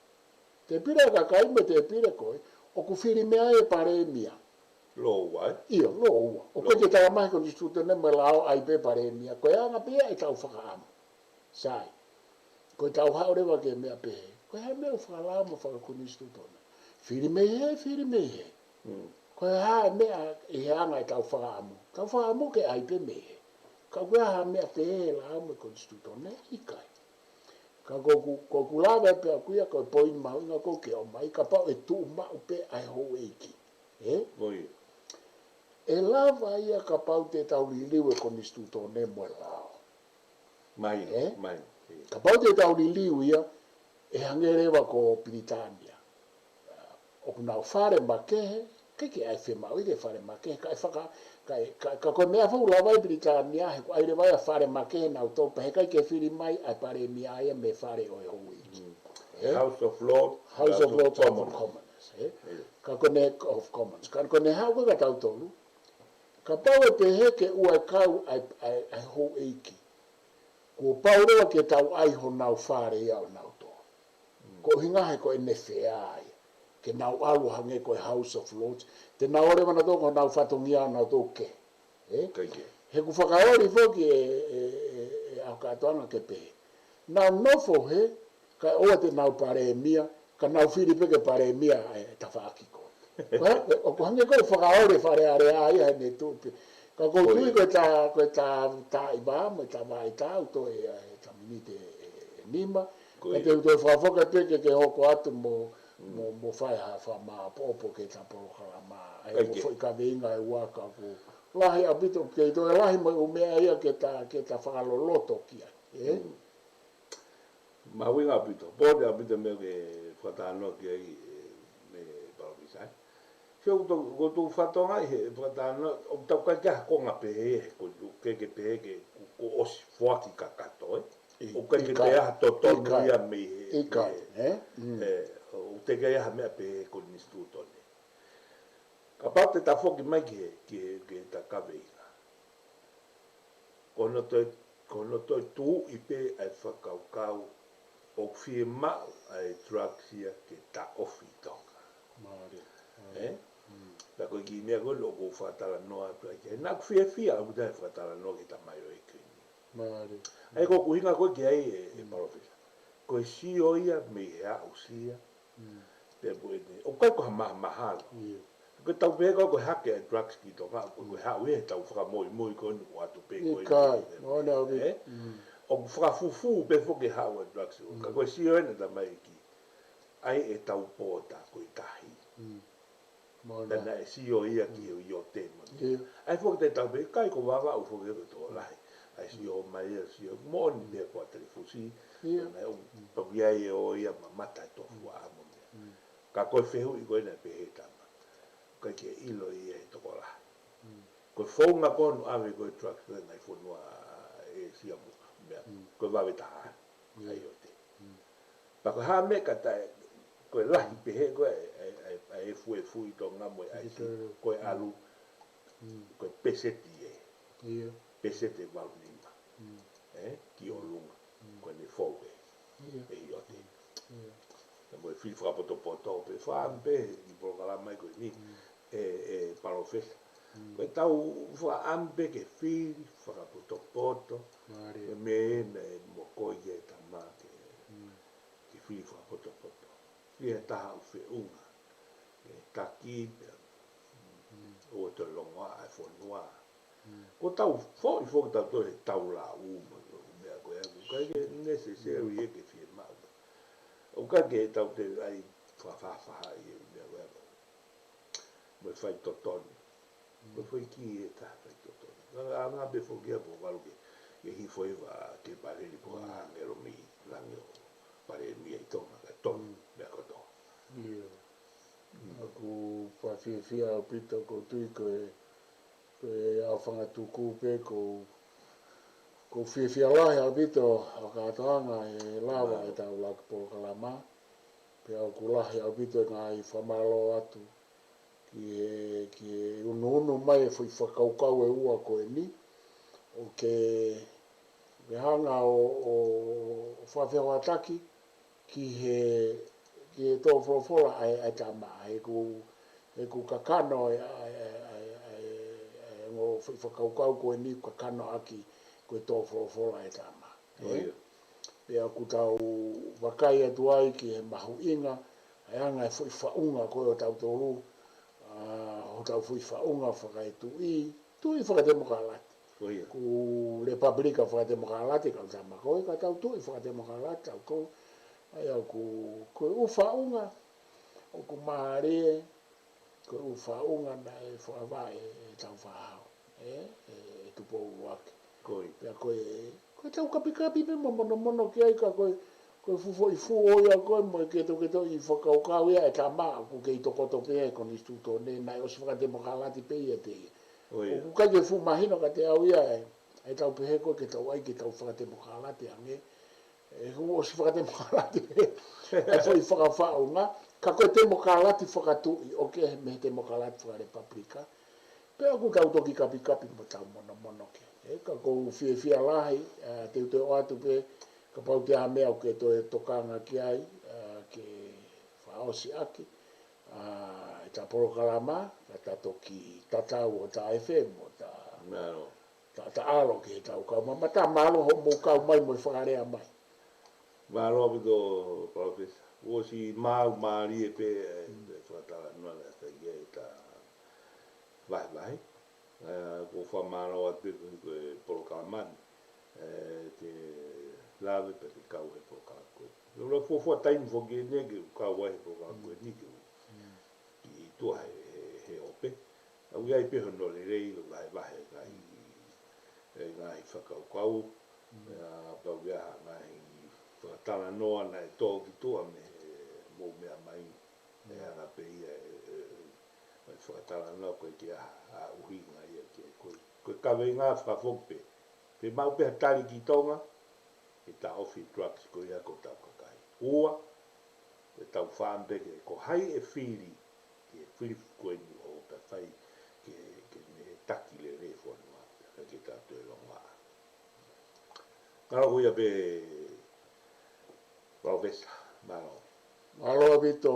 Tēpile ʻa e kakai mo e tēpile ko ē, ʻoku fili mei ai e palēmia. Lōua, ē? ʻIo, lōua. ʻOku ʻikai ke tala mai he konisitūtone mo e lao ʻai pē palēmia. Ko e anga pē ia ʻetau fakaʻamu. Sai. Ko ʻetau haʻu leva ki he meʻa pehē. Ko e hā e meʻa ʻoku fakalao mo fakakonisitūtone? Fili mei hē, fili mei hē. Ko e hā e meʻa ʻi he anga ʻetau fakaʻamu? Tau fakaʻamu ke ʻai pē mei hē. Ka ko e hā e meʻa pehē he lao mo e konisitūtone? ʻIkai. Ka ko ʻeku, ko ʻeku lave pē ʻaʻaku ia ko e poini mahuʻinga ʻoku ke ʻomai, kapau ʻe tuʻu maʻu pē ʻa e houʻeiki. Ē? Ko ia. ʻE lava ia kapau te tau liliu e konisitūtone mo e lao. Mai, ē? Mai. Kapau te tau liliu ia, ʻe hangē leva ko Pilitānia. ʻOku nau fale makehe, ʻikai ke ʻai fiemaʻu ia ke fale makehe, kae faka, kae, ka, ka ko e meʻa foʻou lava ʻi Pilitānia, he ʻoku ʻai leva ia fale makehe nautolu, pea heʻikai ke fili mai ʻa e palēmia ia mei he fale ʻo e houʻeiki. Ē? House of Lords, House of Lords, House of Commoners, ē? Ka ko ʻene of Commons. Ka ko ʻene haʻu ko ē kia tautolu, kapau ʻe pehē ke ʻoua ʻe kau ʻa e, ʻa e, ʻa e houʻeiki. Kuo pau leva ke tau ʻai honau fale ia ʻonautolu. Ko e ʻuhinga he ko ʻene feʻao ia. Ke nau ʻalu hangē ko e House of Lords. Te nau ō leva nautolu ko honau fatongia ʻonautolu kehe. Ē? ʻIkai ke. He ʻoku fakaoli foki e, e, e, e ʻa e kātoanga ke pehē. Nau nofo hē, kae ʻoua te nau palēmia, ka nau fili pē ke palēmia e tafaʻaki ko ē. Ko e, ʻoku hangē ko e fakaoli e Fale Alea ia heʻene tuʻu pē. Ka ʻoku ou tui ko e tā, ko e tā, tā iva, mo e tā vaʻe tā, ʻoku toe ʻi ai e tā miniti ʻe, ʻe, ʻe nima. Ko ia. Ka te u toe fakafoki pē ke, ke hoko atu mo, mo, mo fai ha fakamāʻopoʻopo ki he tā polokalama. ʻA ia ko e foʻi kaveinga ʻe ua ka ʻoku lahi ʻaupito, ke toe lahi mo e ʻū meʻa ia ke ta, ke ta fakaloloto ki ai. Ē? Mahuʻinga ʻaupito, pote ʻaupito meʻa ke fakatalanoa ki ai, ē, mei Palōmisa, ē. Sio, ko ʻeku, ko ʻeku fatongia he fakatalanoa, ʻoku tau ʻikai ke ʻi ai ha konga pehē, ko ʻeku ke, ke pehē ke, kuo, kuo ʻosi foaki kakato, ē. ʻOku ʻikai ke ʻi ai ha totonu ia mei he, ʻikai, ē? ʻOku teʻeki ai ha meʻa pehē he konisitūtone. Kapau te ta foki mai ki he, ki he, ki he ta kaveinga. Ko hono toe Ko hono toe tuʻi pē ʻa e fakakaukau ʻoku fiemaʻu ʻa e drugs ia ke taʻofi ʻi Tonga. Mālie. Ē? Mm. Pea ko e kiʻi meʻa ko ē ʻoku ou fakatalanoa atu ai ki ai. Naʻa ku fiefia au ki he fakatalanoa ki he tamai ʻo e kini. Mālie. ʻA ia ko e ʻuhinga ko ē ki ai ʻe, ʻe Palōfesa. Ko e sio ia mei he aʻusia. Mm. Pea mo ʻene, ʻoku ʻikai ko ha mahamahalo. ʻIo. Ko e tau pehē ko e hake ʻa e drugs ki Tonga, ko e, ko e haʻu ia he tau fakamoimoi ko eni ʻoatu pē ko eni. ʻIkai, mo ne au. Ē? Mm. ʻOku fakafufū pē foki e haʻu ʻa e drugs. Mm. Ka ko e sio ʻeni tamai ki ai ʻetau pōta ko e tahi. Mm. Mo ne. Pea naʻe sio ia ki he ʻiote mo ne. ʻIo. ʻA ia foki te tau pehē, ʻikai ko Vavaʻu foki ko e tokolahi. ʻA ia sio mai ia, sio moʻoni pē ko ʻAtalifusi. ʻIo. Pea naʻe ʻo, pea ʻoku ʻi ai ʻo ia mamata e tofuaʻa mo e meʻa. Mm. Ka ko e fehuʻi ko ē naʻe pehē tama. ʻIkai ke ʻilo ia ʻe he tokolahi. Mm. Ko e founga ko hono ʻave ko ē drugs ko ē ngaahi fonua ʻĒsia mo e meʻa. Mm. Ko e vave taha. ʻIo. ʻA e ʻiote. Mm. Pea ko e hā e meʻa ka taʻe, ko e lahi pehē ko ē ʻa e, ʻa e, ʻa e fuefuʻi ʻi Tonga mo e ʻaisi, ko e ʻalu, mm, ko e peseti ē. ʻIo. Peseti ʻe valu nima. Mm. Ē, ki ʻolunga. Mm. Ko ʻene fou ē. ʻIo. ʻE ʻiote. ʻIo. Pea mo e fili fakapotopoto pē fāmi pē, ʻi he polokalama ko eni. Mm. ʻE, ʻe Palōfesa. Mm. Ko e tau fakaʻamu pē ke fili fakapotopoto. Mālie. Ko e meʻa ē naʻe mokoi ai e tama ke, mm, ke fili fakapotopoto. Fili ha taha ʻoku feʻunga ke taki pea, mm, ʻoua toe longoaʻa e fonua. Mm. Ko e tau foʻi foki tau toe tau lau mo e meʻa ko ē, ʻoku ʻikai ke necessary ia ke fiemaʻu. ʻOku ʻikai ke tau toe ʻai fakafaʻafaʻahi e meʻa ko ē. Mo e faitotonu. Mm. Mo e foʻi kī ʻe taha faitotonu. Ka anga pē foki ia pō valu ke, ke hifo ʻi he vā ke paleli ko, mm, ʻa e ʻāngelo mei langi ʻo paleli mei ai Tonga, ka tonu, mm, meʻa kotoa. ʻIo. Mm. ʻOku ou fiefia ʻaupito ʻoku ou tui ko e, ko e ʻaofangatuku pē ʻoku ou, ʻoku ou fiefia lahi ʻaupito ʻa e kātoanga ʻe lava, mālie, ʻetau lau ki he polokalama. Pea ʻoku lahi ʻaupito e ngaahi fakamālō atu ki he, ki he unuunu mai e foʻi fakakaukau ʻe ua ko eni. ʻOku ke hanga ʻo, ʻo, ʻo fakafehoanaki ki he, ki he tō folofola ʻa e, ʻa e tama. He ʻoku, he ʻoku kakano e, ʻa e, ʻa e, ʻa e, ʻa e ongo foʻi fakakaukau ko eni ʻoku kakano ʻaki ko e tō folofola ʻa e tama. ʻIo. Pea ʻoku tau vakai atu ai ki he mahuʻinga, ʻa e anga e foʻi faʻunga ko ē ʻo tautolu, ʻa, hotau foʻi faʻunga fakaetuʻi, tuʻi fakatemokalati. ʻIo. ʻOku lepapulika fakatemokalati, kau tama ko ē, ka tau tuʻi fakatemokalati, tautolu. ʻA ia ʻoku, ko e ʻū faʻunga, ʻoku mālie, ko e ʻū faʻunga naʻe fakavaʻe ʻe, ʻe Tāufaʻāhau, ē, ʻe, ʻe Tupou ʻUluaki. Ko ia. Pea ko e, ko e tau kapikapi pē mo monomono ki ai ka ko e, ko e fuʻu foʻi fuʻu ʻo ia ko ē mo e ketoketo ʻi he fakakaukau ia ʻa e tama ʻoku kei tokoto pē ia ʻi he konisitūtone naʻe ʻosi fakatemokalati pē ia ʻiate ia. Ko ia. ʻOku ʻikai ke fuʻu mahino kiate au ia ʻe, ʻe tau pehē ko ē ke tau ʻai ke tau fakatemokalati ange, ʻe, kuo ʻosi fakatemokalati ʻa e foʻi fakafaʻunga, ka ko e temokalati fakatuʻi, ʻoku ʻikai mei he temokalati fakalepapulika. Pea ʻoku tau toki kapikapi mo tau monomono ki ai. Ē, ka ʻoku ou fiefia lahi, ʻa, te u toe ʻoatu pē, kapau te ʻi ai ha meʻa ʻoku ke toe tokanga ki ai, ʻa, ke fakaʻosi ʻaki, ʻa, ʻeta polokalama, ka ta toki tatau ʻo ta F M ʻo ta, mālō, ta, ta ʻalu ki he tau kau mamata, mālō hoʻomou kau mai mo e fakalea mai. Mālō ʻaupito, Palōfesa. ʻOsi maau mālie pē, ē, mm, e fakatalanoa naʻe ʻasi ai ʻeta vahevahe. Ē, ʻoku ou fakamālō atu pē ko e, ko e polokalama ni. Ē, te lave pē ke kau he polokalama ko ē. Lolo fuofua taimi foki eni ke u kau ai he polokalama ko eni ke u, mm, kiʻi tuʻu he, he, he ope. ʻOku ʻi ai pē hono lelei ʻo vahevahe e ngaahi, e ngaahi fakakaukau, mm, ʻa, pea ʻoku ʻi ai ha ngaahi fakatalanoa naʻe tō ki tuʻa mei he mou meʻa mai, ē, mm, anga pē ia e, e, e, e fakatalanoa ko ē ki ha, ha ʻuhinga ia ki ai. Ko, ko e kaveinga fakafoki pē. Fiemaʻu pē ha tali ki Tonga, ke taʻofi e drugs ko ia ki hotau kakai. Ua, ke tau fakaʻamu pē ke ko hai ʻe fili, ke fili ko eni ʻo ka fai ke, ke ne taki lelei e fonua, ka ke tau toe longoaʻa. Mālō ʻaupito. Mālō ʻaupito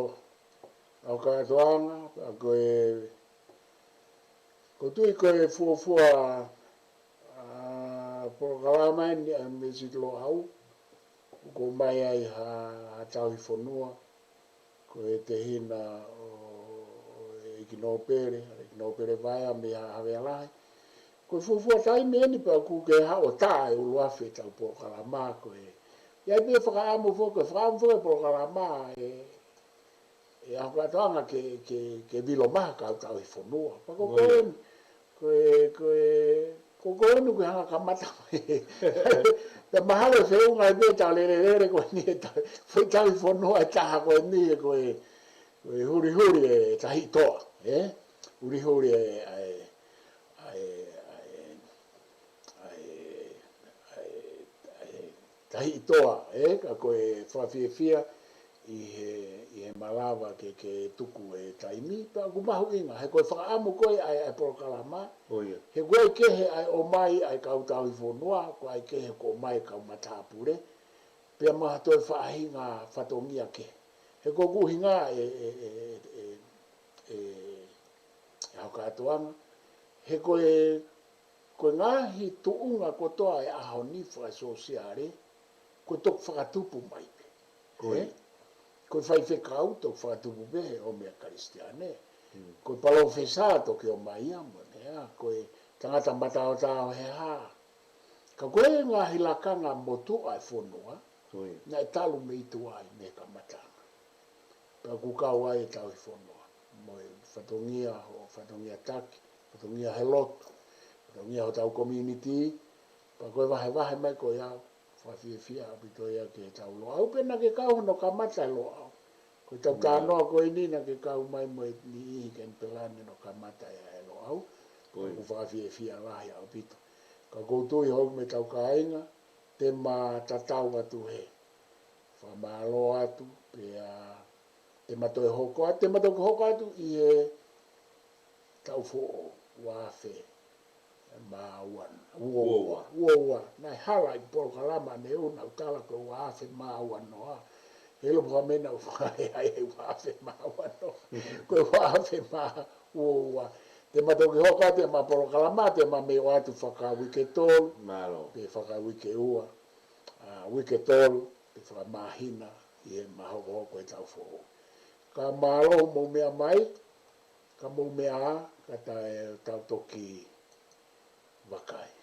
ʻa e kātoanga, pea ko e, ʻoku ou tui ko e fuofua ʻa e polokalama eni ʻa e Mei Siti Loʻau, ʻoku ʻomai ai ha, ha tauhi fonua, ko e tehina ʻo, ʻo e ʻEiki Nōpele, ʻEiki Nōpele Vaea mei Havea Lahi. Ko e fuofua taimi eni pea ʻoku ke haʻu ʻo tā e ʻuluafe ʻetau polokalama ko e. ʻI ai pē fakaʻamu foki, fakaʻamu foki e polokalama ē, ʻe ʻaho kātoanga ke, ke, ke vilo mai ha kau tauhi fonua. Pea ko e, ko e, ko e, ko e, ko e ʻuhinga ke hanga kamata mai. Pea mahalo ʻe feʻunga ai pē ʻetau lele lele ko eni ʻetau, foʻi tauhi fonua ʻe taha ko eni ē ko e, ko e hulihuli e Tahiʻi Toa, ē? Hulihuli e, ʻa e, ʻa e, ʻa e, ʻa e, ʻa e, ʻa e Tahiʻi Toa, ē? Ka ko e fakafiefia ʻi he, ʻi he malava ke, ke tuku e taimi, pea ʻoku mahuʻinga, he ko e fakaʻamu ko ē ʻa e, ʻa e polokalama, ʻo ia. He ko e kehe ʻa e ʻomai ʻa e kau tauhi fonua, ko e kehe ko e ʻomai e kau matāpule, pea mo ha toe faʻahinga fatongia kehe. He ko e ʻuhinga ē, ē, ē, ē, ē, ē, ʻe ʻaho kātoanga. He ko e, ko e ngaahi tuʻunga kotoa e ʻaho ni fakasōsiale, ko e toki fakatupu mai pē. Ko ia. Ē? Ko e faifekau toki fakatupu pē he ʻomi ʻa e Kalisitiane. Mm. Ko e palōfesa toki ʻomai ia mo ʻene, ʻa, ko e tangata mataotao he hā. Ka ko e ngaahi lakanga motuʻa e fonua, Ko ia. naʻe talu mei tuai mei he kamataʻanga. Pea ʻoku kau ai e tauhi fonua. Mo e fatongia, ho fatongia taki, fatongia he lotu, fatongia hotau community, pea ko e vahevahe mai ko ia, fakafiefia ʻaupito ia ke tau Loʻau, pea naʻa ke kau hono kamata e Loʻau. Ko e tau Mālō. talanoa ko eni naʻa ke kau mai mo e niʻihi Kenipela ni hono kamata e Loʻau. Ko ia. ʻOku fakafiefia lahi ʻaupito. Ka ʻoku ou tui hoʻo mei tau kāinga, te ma tatau atu he fakamālō atu, pea te ma toe hoko atu, te ma toe hoko atu ʻi he taʻu foʻou, ua afe mā ua, ua ua, Ua ua. ua ua. Naʻe hala ʻi he polokalama ne u nau tala ko e ua afe mā ua noa. He lo pua me nau fai ai e ua afe mā ua noa. Ko e ua afe mā ua ua. Te ma toki hoko atu e ma polokalama, te ma mei ʻoatu fakauike tolu. Mālō. Pe fakauike ua. ʻA, uike tolu, pe fakamāhina, ʻi he ma hokohoko e taʻu foʻou. Ka mālō mou meʻa mai, ka mou meʻa ā, ka ta e tau toki vakai.